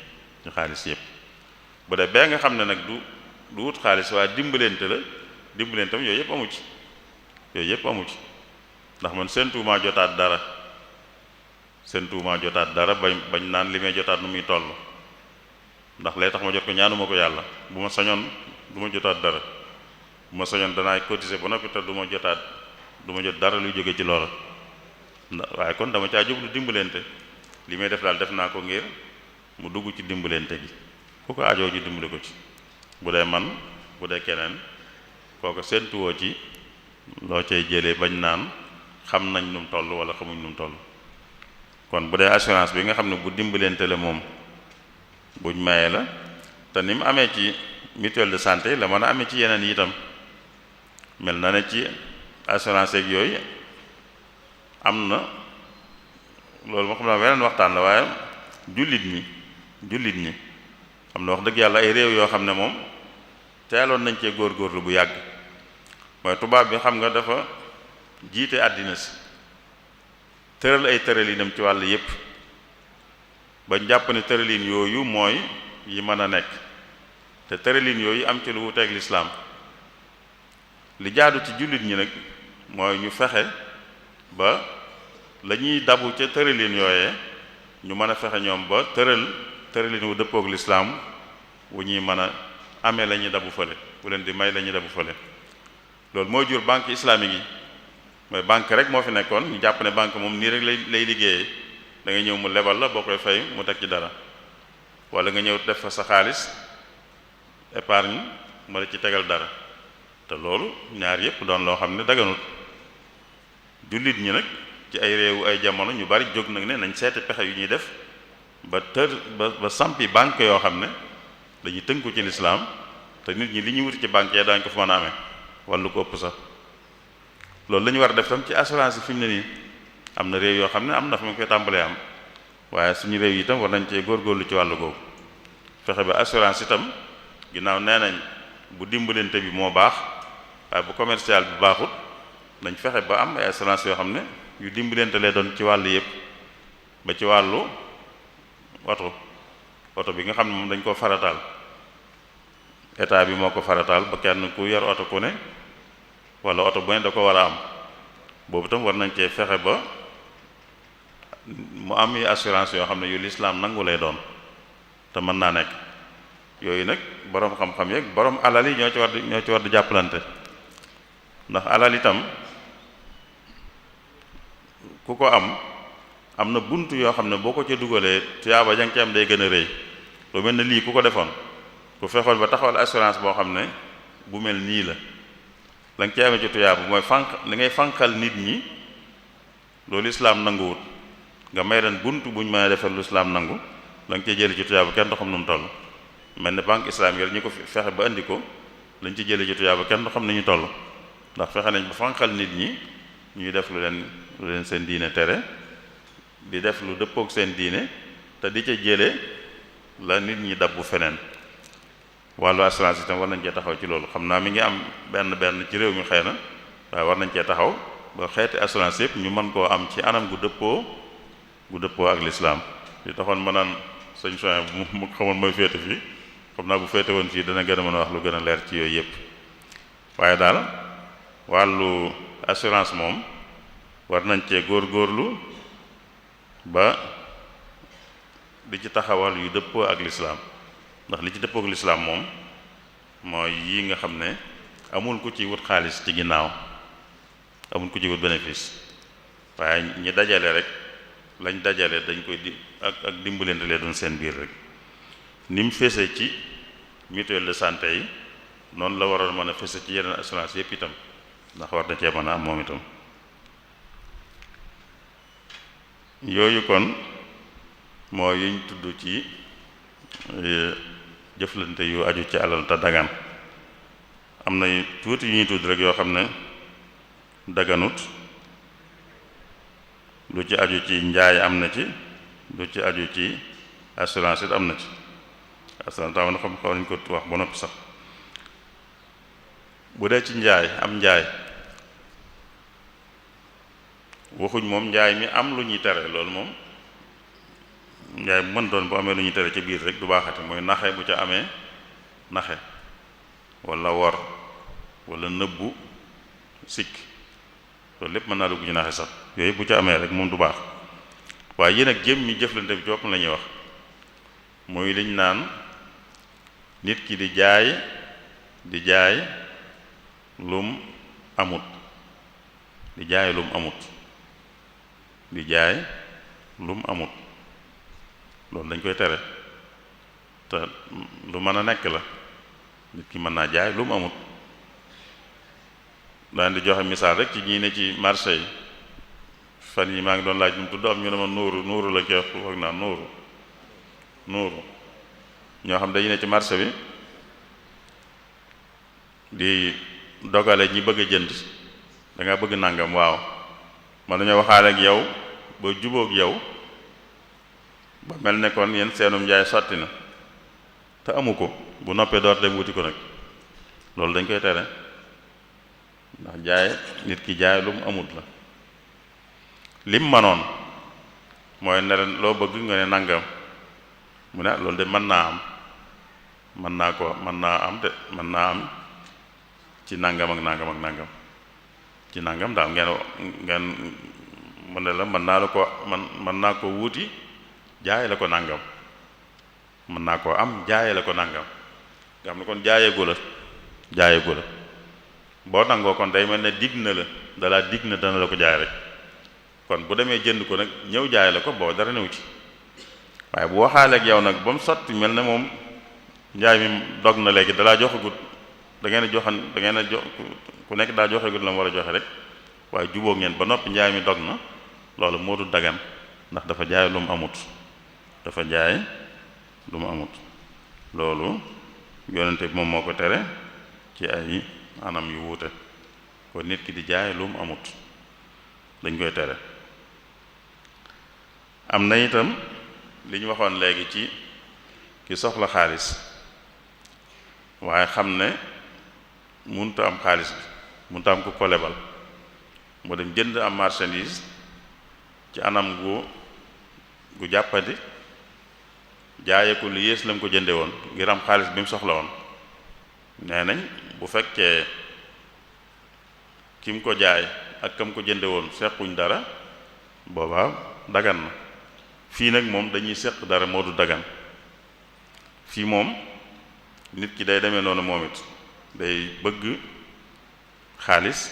xaalis yépp bu dee bee nga xam ne nag du wut xaalis waaye dimbalante la dimbalantam yooyu yépp amu ci ndax man seentuumaa jotaat dara bañ naan li may jotaat nu muy toll ndax lay tax ma jot ko ñaanuma ko yàlla bu ma sañoon du ma jotaat dara bu ma sañoon danaay cotiser ba noppi te du ma jot dara luy jóge ci loola waaye kon dama caa jublu dimbalante li may def daal def naa ko ngir mu dugg ci dimbalante gi ku ko ajoo ji dimbale ko ci bu dee man bu dee keneen kooko séentuwoo ci loo cay jëlee bañ naan xam nañ nu mu toll wala xamuñ nu mu toll kon bu dee assurance bi nga xam ne bu dimbalante la moom buñ mayee la te ni mu amee ci mutuelle de santé la mën a amee ci yeneen yi itam mel na ne ci assurance yeeg yooyu am na loolu moo xam ne weneen waxtaan la waaye jullit ñi am na wax dëgg yàlla ay réew yoo xam ne moom teeloon nañ cee góorgóorlu bu yàgg mooy tubaab bi xam nga dafa jiite àddina si tëral ay tëralinam ci wàll yépp bañ jàpp ne tëralin yooyu mooy yi mën a nekk te tëralin yooyu am ci lu wuteeg lislaam li jaadu ci jullit ñi nag mooy ñu fexe ba la ñuy dabu ca tëralin yooyee ñu mën a fexe ñoom ba tëralin wu dëppoog lislaam wu ñuy mën a amee la ñuy dabu fële bu leen di may la ñuy dabu fële loolu mooy jur banque islamique yi mooy banque rek moo fi nekkoon ñu jàpp ne banque moom nii rek lay liggéeyee da ngay ñëw mu lebal la boo koy fay mu teg ci dara wala nga ñëw def fa sa xaalis épargne ma la ci tegal dara te loolu ñaar yépp doon loo xam ne daganut jullit ñi nag ci ay réewu ay jamono ñu bari jóg nag ne nañ seeti pexe yu ñuy def ba sampi banque yoo xam ne dañuy tënku ci lislaam te nit ñi li ñuy wuti ci banque yi daañu ko fa mën a amee wala lu ko ëpp sax loolu la ñu war a def tam ci assurance yi fi mu ne nii am na réew yoo xam ne am na fa mu koy tàmbalee am waaye suñu réew yi itam war nañ cee góorgóorlu ci wàllu googu fexe ba assurance itam ginnaaw nee nañ bu dimbalante bi moo baax waaye bu commercial bi baaxut nañ fexe ba am ay assurance yoo xam ne yu dimbalante lay doon ci wàll yépp ba ci wàllu oto bi nga xam ne moom dañ koo farataal état bi moo ko farataal ba kenn ku yor oto ku ne wala oto bu ne da ko war a am boobu tam war nañ cee fexe ba mu am yi assurance yoo xam ne yu lislaam nangu lay doon te mën naa nekk yooyu nag boroom xam-xam yeeg boroom alal yi ñoo ci war di jàppalante ndax alal itam ku ko am na bunt yoo xam ne boo ko ca dugalee tuyaaba jang ci am day gën a rëy lu mel ne lii ku ko defoon ku fexoon ba taxawal assurance boo xam ne bu mel nii la nga ci amee ci tuyaaba mooy li ngay fànqal nit ñi loolu islaam nanguwut nga may leen bunt buñ mën a defal lu islaam nangu la nga cee jële ci tuyaaba kenn du xam nu mu toll mel ne banque islamique ñu ko fexe ba indi ko lañ ci jële ci tuyaaba kenn du xam ni ñu toll ndax fexe nañ ba fànqal nit ñi ñuy def lu leen seen diine tere di def lu dëppook seen diine te di ca jële la nit ñi dabbu feneen wàllu assurance itam war nañ cee taxaw ci loolu xam naa mi ngi am benn ci réew mi xëy na waaye war nañ cee taxaw ba xeeti assurance yëpp ñu mën koo am ci anam gu dëppoo ak lislaam li taxoon ma naan sëñ Soin bu mu xamoon mooy féete fii xam naa bu féete woon fii dana gën a mën a wax lu gën a leer ci yooyu yëpp waaye daal wàllu assurance moom war nañ cee góorgóorlu ba di ci taxawal yu dëppoo ak lislaam ndax li ci dëppoo ak lislaam moom mooy yi nga xam ne amul ku ci wut xaalis ci ginnaaw amul ku ci wut bénéfice waaye ñi dajale rek lañ dajale dañ koy ak dimbalante lee doon seen biir rek ni mu fese ci mutuelle de santé yi noonu la waroon mën a fese ci yeneen assurance yépp itam ndax war na cee mën a am moom itam yooyu kon moo yuñ tudd ci jëflante yu aju ci alal te dagan am na tuuti yu ñuy tudd rek yoo xam ne daganut lu ci aju ci njaay am na ci lu ci aju ci assurance it am na ci assurance tam na xam xaw nañ ko wax ba noppi sax bu dee ci njaay am njaay waxuñ moom njaay mi am lu ñuy tere loolu moom njaay bu mën doon bu amee lu ñuy tere ci biir rek du baaxate mooy naxe bu ca amee naxe walla wor walla nëbbu sikk loolu lépp mën naa dugg ci naxe sax yooyu bu ca amee rek moom du baax waaye yéen ak jëm mi jëflante bi copp la ñuy wax muy liñ naan nit ki di jaay lum amut di jaay lum amut di jaay lum amut loolu dañ koy tere te lu mën a nekk la nit ki mën naa jaay lum amut daan di joxe misaal rek ci ñii ne ci marché yi fan yi maa ngi doon laaj nu mu tudd am ñu ne ma nuuru la koy foog naa nuuru ñoo xam dañu ne ci marché bi di dogale ñi bëgg a jënd da nga bëgg nangam waaw man dañoo waxaale ak yow ba jubóog yow ba mel ne kon yéen seenum njaay sotti na te amu ko bu noppee door dem wuti ko nag loolu dañ koy tere ndax jaay nit ki jaay lu mu amut la lim manoon mooy ne leen loo bëgg nga ne nangam mu ne loolu de mën naa am ci nangam ak nangam ak nangam ci nangam daal ngeen mu ne la mën naa ko wuuti jaay la ko nangam mën naa koo am jaay la ko nangam nga xam ne kon jaayeegu la boo nangoo kon day mel ne digg na la dalaa digg na dana la ko jaay rek kon bu demee jënd ko nag ñëw jaay la ko boo dara new ci waaye bu waxaaleeg yow nag ba mu sotti mel ne moom njaay mi dog na léegi dalaa joxagut da ngeen a jox ku nekk daa joxegut la mu war a joxe rek waaye jubóo ngeen ba noppi njaay mi dog na loolu moo du dagan ndax dafa jaay lu mu amut loolu yonente bi moom moo ko tere ci ay anam yu wuute kon nit ki di jaay lu mu amut dañ koy tere am na itam li ñu waxoon léegi ci ki soxla xaalis waaye xam ne mënut am xaalis bi mënut am ku ko lebal mu dem jënd am marchandise ci anam gu jàppandi jaaye ko lu yées la mu ko jënde woon ngir am xaalis bi mu soxla woon nee nañ bu fekkee ki mu ko jaay ak kam ko jënde woon sequñ dara boobaa dagan na fii nag moom dañuy seq dara moo du dagan fii moom nit ki day demee noonu moom it day bëgg xaalis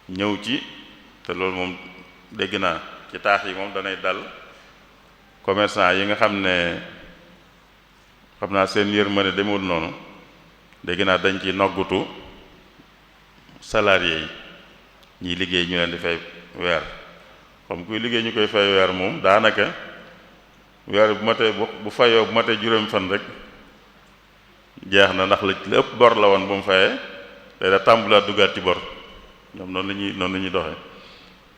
ñëw ci te loolu moom dégg naa ci taax yi moom danay dal commerçant yi nga xam ne xam naa seen yërmande demewul noonu dégg naa dañ ci noggutu salarié yi ñiy liggéey ñu leen di fay weer comme kuy liggéey ñu koy fay weer moom daanaka weer bu matee bu fayoo bu matee juróomi fan rek jeex na ndax la ëpp bor la woon bu mu fayee day da tàmbulaat duggaat ci bor ñoom noonu la ñuy doxe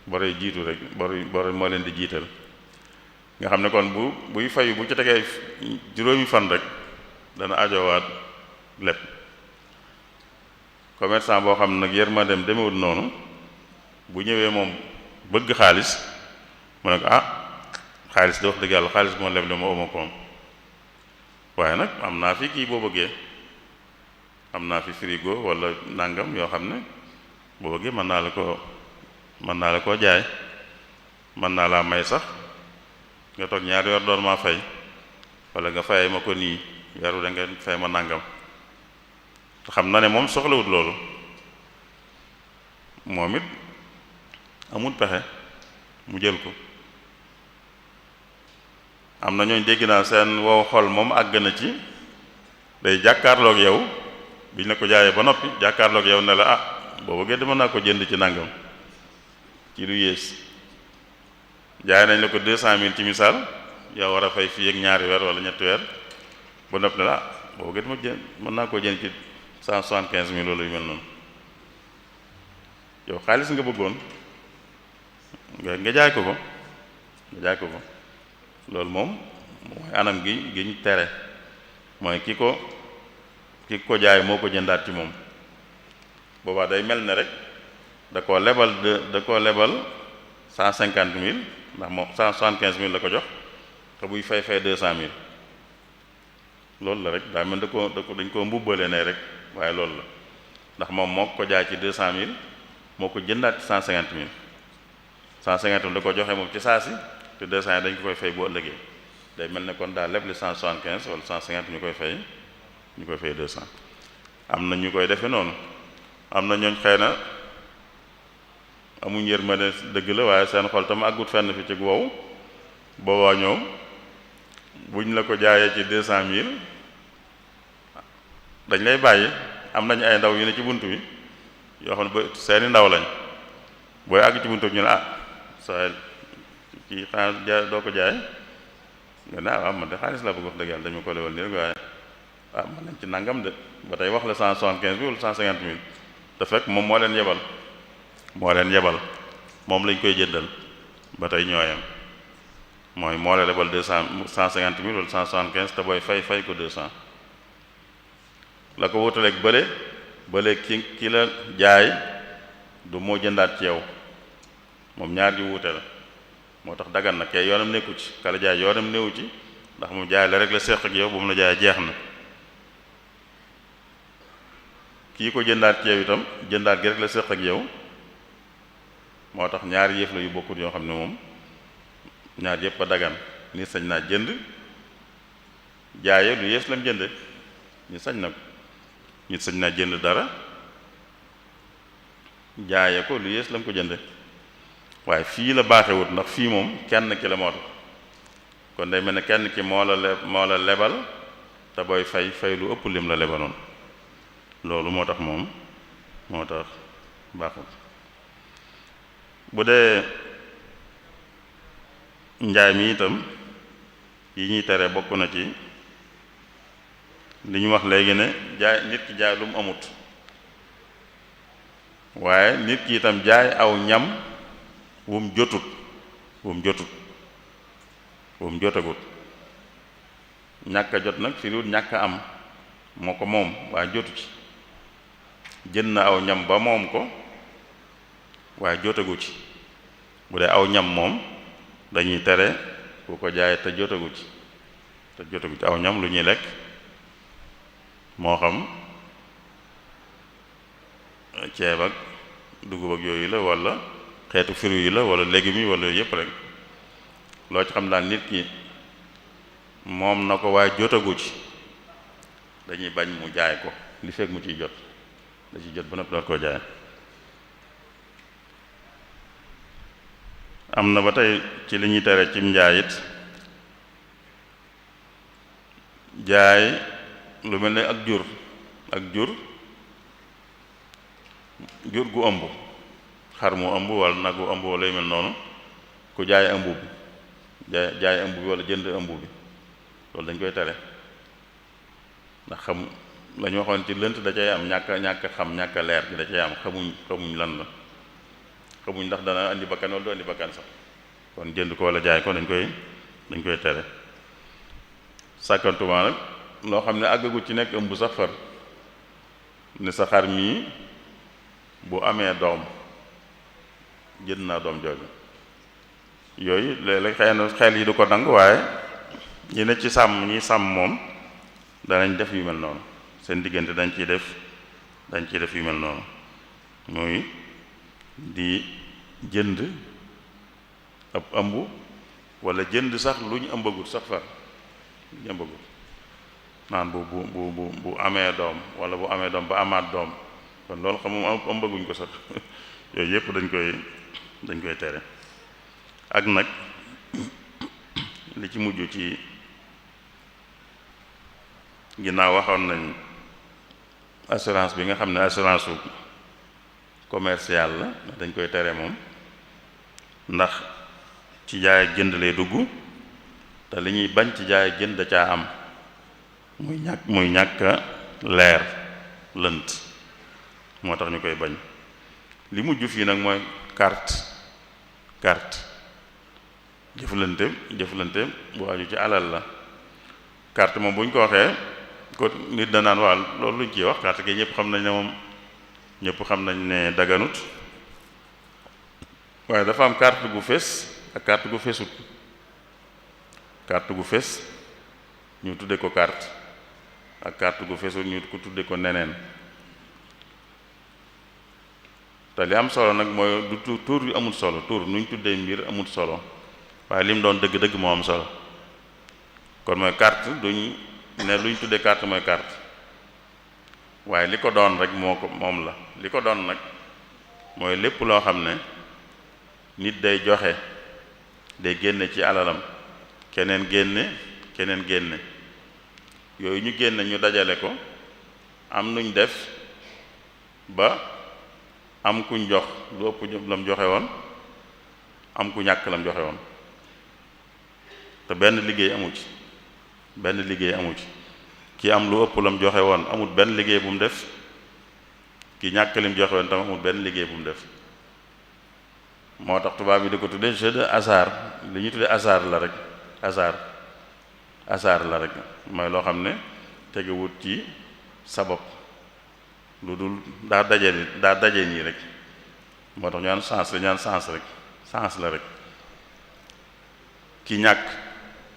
bor yi jiitu rek bor moo leen di jiital nga xam ne kon buy fayu bu ci tegee juróomi fan rek dana ajowaat lépp commerçant boo xam ne nag yërmandeem demewul noonu bu ñëwee moom bëgg xaalis mu ne ko xaalis de wax dëgg yàlla xaalis moo leb le ma oma koom waaye nag am naa fi kii boo bëggee am naa fi frigo wala nangam yoo xam ne boo bëggee mën naa la koo jaay mën naa laa may sax nga toog ñaari weer door maa fay wala nga fayee ma ko nii weeru da nga fay ma nangam te xam na ne moom soxlawut loolu moom it amul pexe mu jël ko am na ñooñ dégg naa seen wow xol moom àgg na ci day jàkkaarloog yow biñ la ko jaayee ba noppi jàkkaarloog yow ne la ah boo bëggee mën naa ko jënd ci nangam ci lu yées jaay nañ la ko 200 000 ci misaal yow war a fay fii ak ñaari weer wala ñetti weer ba noppi ne la ah boo bëggee mën naa koo jënd ci 175 000 loolu yu mel noonu yow xaalis nga bëggoon nga jaay ko loolu moom mooy anam gi ñu tere mooy ki ko jaay moo ko jëndaat ci moom boobaa day mel ne rek da koo lebal 150 000 ndax moom 175 000 la ko jox te buy fay 200 000 loolu la rek daa mel dañ koo mbubbale ne rek waaye loolu la ndax moom moo ko jaay ci 200 000 moo ko jëndaat ci 150 000 150 000 da ko joxe moom ci saa si te 200 yi dañ ko koy fay bu ëllëgee day mel ne kon daa leble 175 wala 150 ñu koy fay 200 am na ñu koy defe noonu am na ñooñ xëy na amuñ yërmande dëgg la waaye seen xol tam àggut fenn fi ci wow boobaa ñoom buñ la ko jaayee ci 200 000 dañ lay bàyyi am nañ ay ndaw yu ne ci bunt bi yoo xam ne ba seeni ndaw lañ booy àgg ci buntu bi ñu ne ah saa ci xanaa jaay doo ko jaay nga ne ah man de xaalis laa bëgg wax dëgg yàlla dañu ko lewal nii rek waaye ah man nañ ci nangam de ba tey wax la 175 000 wala 150 000 te fekk moom moo leen yebal moom lañ koy jëndal ba tey ñooyam mooy moo la lebal 150 000 wala 175 te booy fay ko 200 la ko wutaleeg bële ki la jaay du moo jëndaat ci yow moom ñaar ji wuute la moo tax dagan na kay yoonam nekku ci kala jaay yoonam néewu ci ndax mu jaay la rek la seq ak yow bu mu la jaay jeex na kii ko jëndaat ci yow itam jëndaat gi rek la seq ak yow moo tax ñaari yëf la yu bokkut yoo xam ne moom ñaar yëpp a dagan nit sañ naa jënd jaaye lu yées lam jënde nit sañ na ko nit sañ naa jënd dara jaaye ko lu yées lam ko jënde waaye fii la baaxewut ndax fii moom kenn ki la moo tax kon day mel ne kenn ki moo la lebal te booy fay lu ëpp lim la lebaloon loolu moo tax baaxut bu dee njaay mi itam yi ñuy tere bokk na ci li ñu wax léegi ne jaay nit ki jaay lu mu amut waaye nit ki itam jaay aw ñam wum jotut wum jotagut ñàkk a jot nag firiwut ñàkk a am moo ko moom waaye jotu ci jën na aw ñam ba moom ko waaye jotagu ci bu dee aw ñam moom dañuy tere ku ko jaay te jotagu ci aw ñam lu ñuy lekk moo xam ceeb ak dugub ak yooyu la wala xeetu fruits yi la wala légumes yi wala yooyu yëpp rek loo ci xam daal nit ki moom na ko waaye jotagu ci dañuy bañ mu jaay ko li fekk mu ciy jot da ciy jot ba noppi door koo jaay am na ba tey ci li ñuy tere cim njaay it jaay lu mel ne ak jur gu ëmb xar mu ëmb wala nag wu ëmb wala yu mel noonu ku jaay ëmb bi jaay ëmb bi wala jënd ëmb bi loolu dañ koy tere ndax xam la ñu waxoon ci lënt da cay am ñàkk xam ñàkk leer gi da cay am xamuñ lan la xamuñ ndax dana andi bakkan wala du andi bakkan sax kon jënd ko wala jaay ko dañ koy tere sàkkantuma nag loo xam ne àggagut ci nekk ëmb sax far ne sa xar mii bu amee doom jënd naa doom jooju yooyu léeg-léeg xëy na xel yi du ko nangu waaye ñi ne ci ñi sàmm moom danañ def yu mel noonu seen diggante dañ ciy def yu mel noonu muy di jënd ab ëmb wala jënd sax lu ñu ëmbagut sax far lu ñu ëmbagut naan bu amee doom wala bu amee doom ba amaat doom kon loolu xam moom ëmbaguñ ko sax yooyu yëpp dañ koy tere ak nag li ci mujj ci ginnaaw waxoon nañ assurance bi nga xam ne assurance su commercial la dañ koy tere moom ndax ci jaay ak jënd lay dugg te li ñuy bañ ci jaay ak jënd da caa am muy ñàkk leer lënt moo tax ñu koy bañ li mujj fii nag mooy carte jëflante bu aju ci alal la carte moom bu ñu ko waxee ko nit da naan waa loolu luñ ciy wax carte gi ñëpp xam nañ ne moom ñëpp xam nañ ne daganut waaye dafa am carte gu fés ak carte gu fésut carte gu fés ñu tudde ko carte ak carte gu fésut ñu ko tudde ko neneen te li am solo nag mooy du tur yu amul solo tur nuñ tuddee mbir amul solo waaye lim doon dëgg-dëgg moo am solo kon mooy carte duñ ne luñ tuddee carte mooy carte waaye li ko doon rek moom la li ko doon nag mooy lépp loo xam ne nit day joxe day génne ci alalam keneen génne yooyu ñu génne ñu dajale ko am nuñ def ba am kuñ jox lu ëpp lam joxe woon am ku ñàkk lam joxe woon te benn liggéey amu ci ki am lu ëpp lam joxe woon amul benn liggéey bu mu def ki ñàkk lim joxe woon tam amul benn liggéey bu mu def moo tax tubaab yi di ko tudde jeu de hasard li ñu tudde hasard la rek mooy loo xam ne tegewut ci sabab lu dul daa daje nii rek moo tax ñu naan sens la rek ki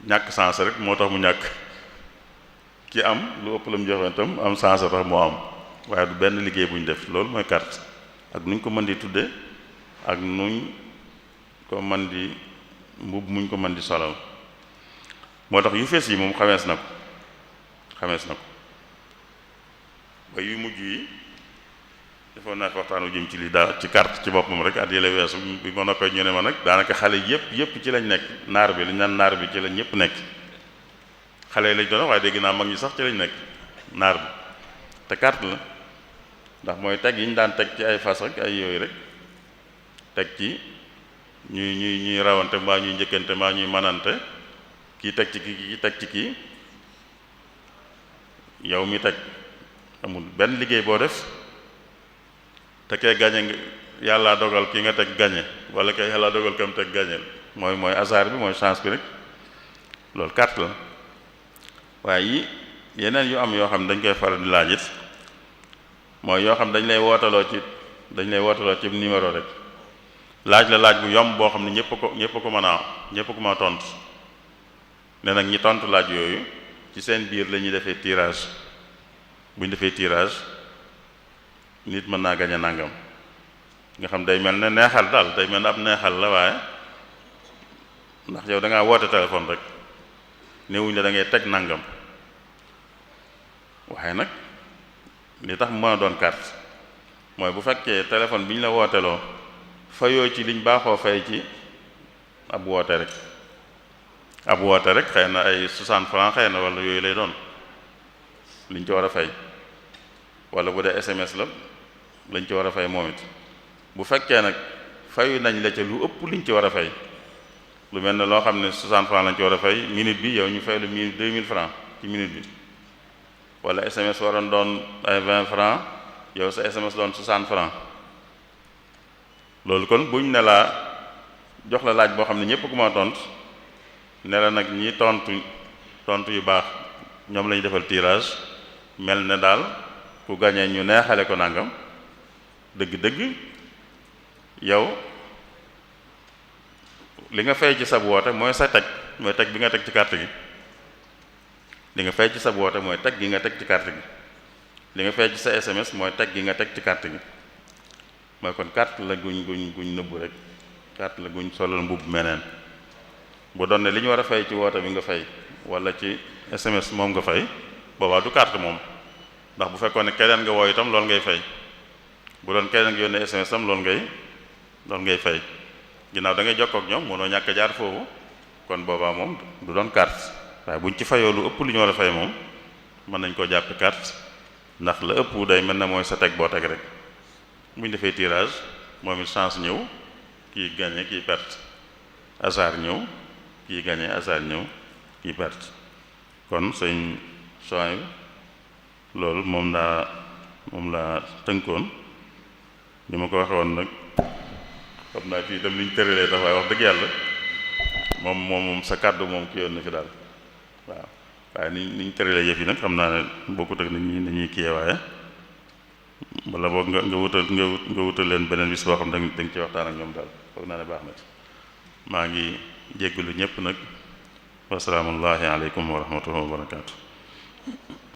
ñàkk sens rek moo tax mu ñàkk ki am lu ëpp la mu joxe tam am sens tax moo am waaye du benn liggéey bu ñu def loolu mooy carte ak nuñ ko mën di tudde ak nuñ ko mën di mbubb muñ ko mën di solal moo tax yu fees yi moom xamees na ko ba yu mujj yi defoon naa fi waxtaan wu jëm ci lii daal ci carte ci boppam rek at yële weesu bi ma noppee ñu ne ma nag daanaka xale yépp ci lañ nekk naar bi li ñu naan naar bi ci lañ ñëpp nekk xale yi lañ doon waaye dégg naa mag ñi sax ci lañ nekk naar bi te carte la ndax mooy teg yi ñu daan teg ci ay fas rek ay yooyu rek teg ci ñuy rawante mbaa ñuy njëkkante mbaa ñuy manante kii teg ci kii teg ci kii yow mi teg amul benn liggéey boo def te kee gañe yàlla dogal ki nga teg gañe wala kay yàlla dogal kam teg gañe mooy hasard bi mooy chance bi rek loolu carte la waaye yeneen yu am yoo xam ne dañ koy faral di laaj it mooy yoo xam dañ lay wootaloo ci numéro rek laaj bu yomb boo xam ne ñëpp ko mën a tontu ne nag ñi tontu laaj yooyu ci seen biir la ñuy defee tirage bu ñu defee tirage nit mën naa gañe nangam nga xam day mel ne neexal daal day mel ne ab neexal la waaye ndax yow da ngaa woote téléphone rek néewuñ la da ngay teg nangam waaye nag li tax mu mën a doon carte mooy bu fekkee téléphone bi ñu la wooteloo fayoo ci liñ baaxoo fay ci ab woote rek xëy na ay 60 francs xëy na wala yooyu lay doon liñ ci war a fay wala bu dee SMS la lañ ci war a fay moom it bu fekkee nag fayu nañ la ca lu ëpp liñ ci war a fay lu mel ne loo xam ne 60 francs lañ ci war a fay minute bi yow ñu fay lu 2000 francs ci minute bi wala SMS waroon doon ay 20 francs yow sa SMS doon 60 francs loolu kon buñ ne laa jox la laaj boo xam ne ñëpp ku ma tontu ne la nag ñi tontu yu baax ñoom lañu defal tirage mel ne daal ku gañee ñu neexale ko nangam dëgg-dëgg yow li nga fay ci sab woote mooy mooy teg bi nga teg ci carte gi li nga fay ci sab woote mooy teg gi nga teg ci carte gi li nga fay ci sa SMS mooy teg gi nga teg ci carte gi mooy kon carte la guñ nëbbu rek carte la guñ solal mbubb meneen bu doon ne li ñu war a fay ci woote bi nga fay wala ci SMS moom nga fay boobaa du carte moom ndax bu fekkoon ne keneen nga woo itam loolu ngay fay bu doon keneen nga yónnee SMS tam loolu ngay fay ginnaaw da ngay jokkoo ak ñoom mënoo ñàkk jaar foofu kon boobaa moom du doon carte waaye buñ ci fayoo lu ëpp lu ñu war a fay moom mën nañ koo jàppe carte ndax la ëpp day mel na mooy sa teg boo teg rek buñ defee tirage moom it chance ñëw kii gagné kii perte hasard ñëw kii gagné hasard ñëw kii perte kon sëñ soin loolu moom laa tënkoon ni ma ko waxe woon nag xam naa fii itam liñ tëralee tax waaye wax dëgg yàlla moom sa kàddu moom ki yoon na fi daal waaw waaye niñ tëralee yëf yi nag xam naa ne bokkut ak ni ñuy kiyee waaye wala boog nga wutal leen beneen bis boo xam da nga ci waxtaan ak ñoom daal foog naa ne baax na ci maa ngi jéggalu ñëpp nag wasalaamullahi aleykum wa rahmatullahi wa barakaatu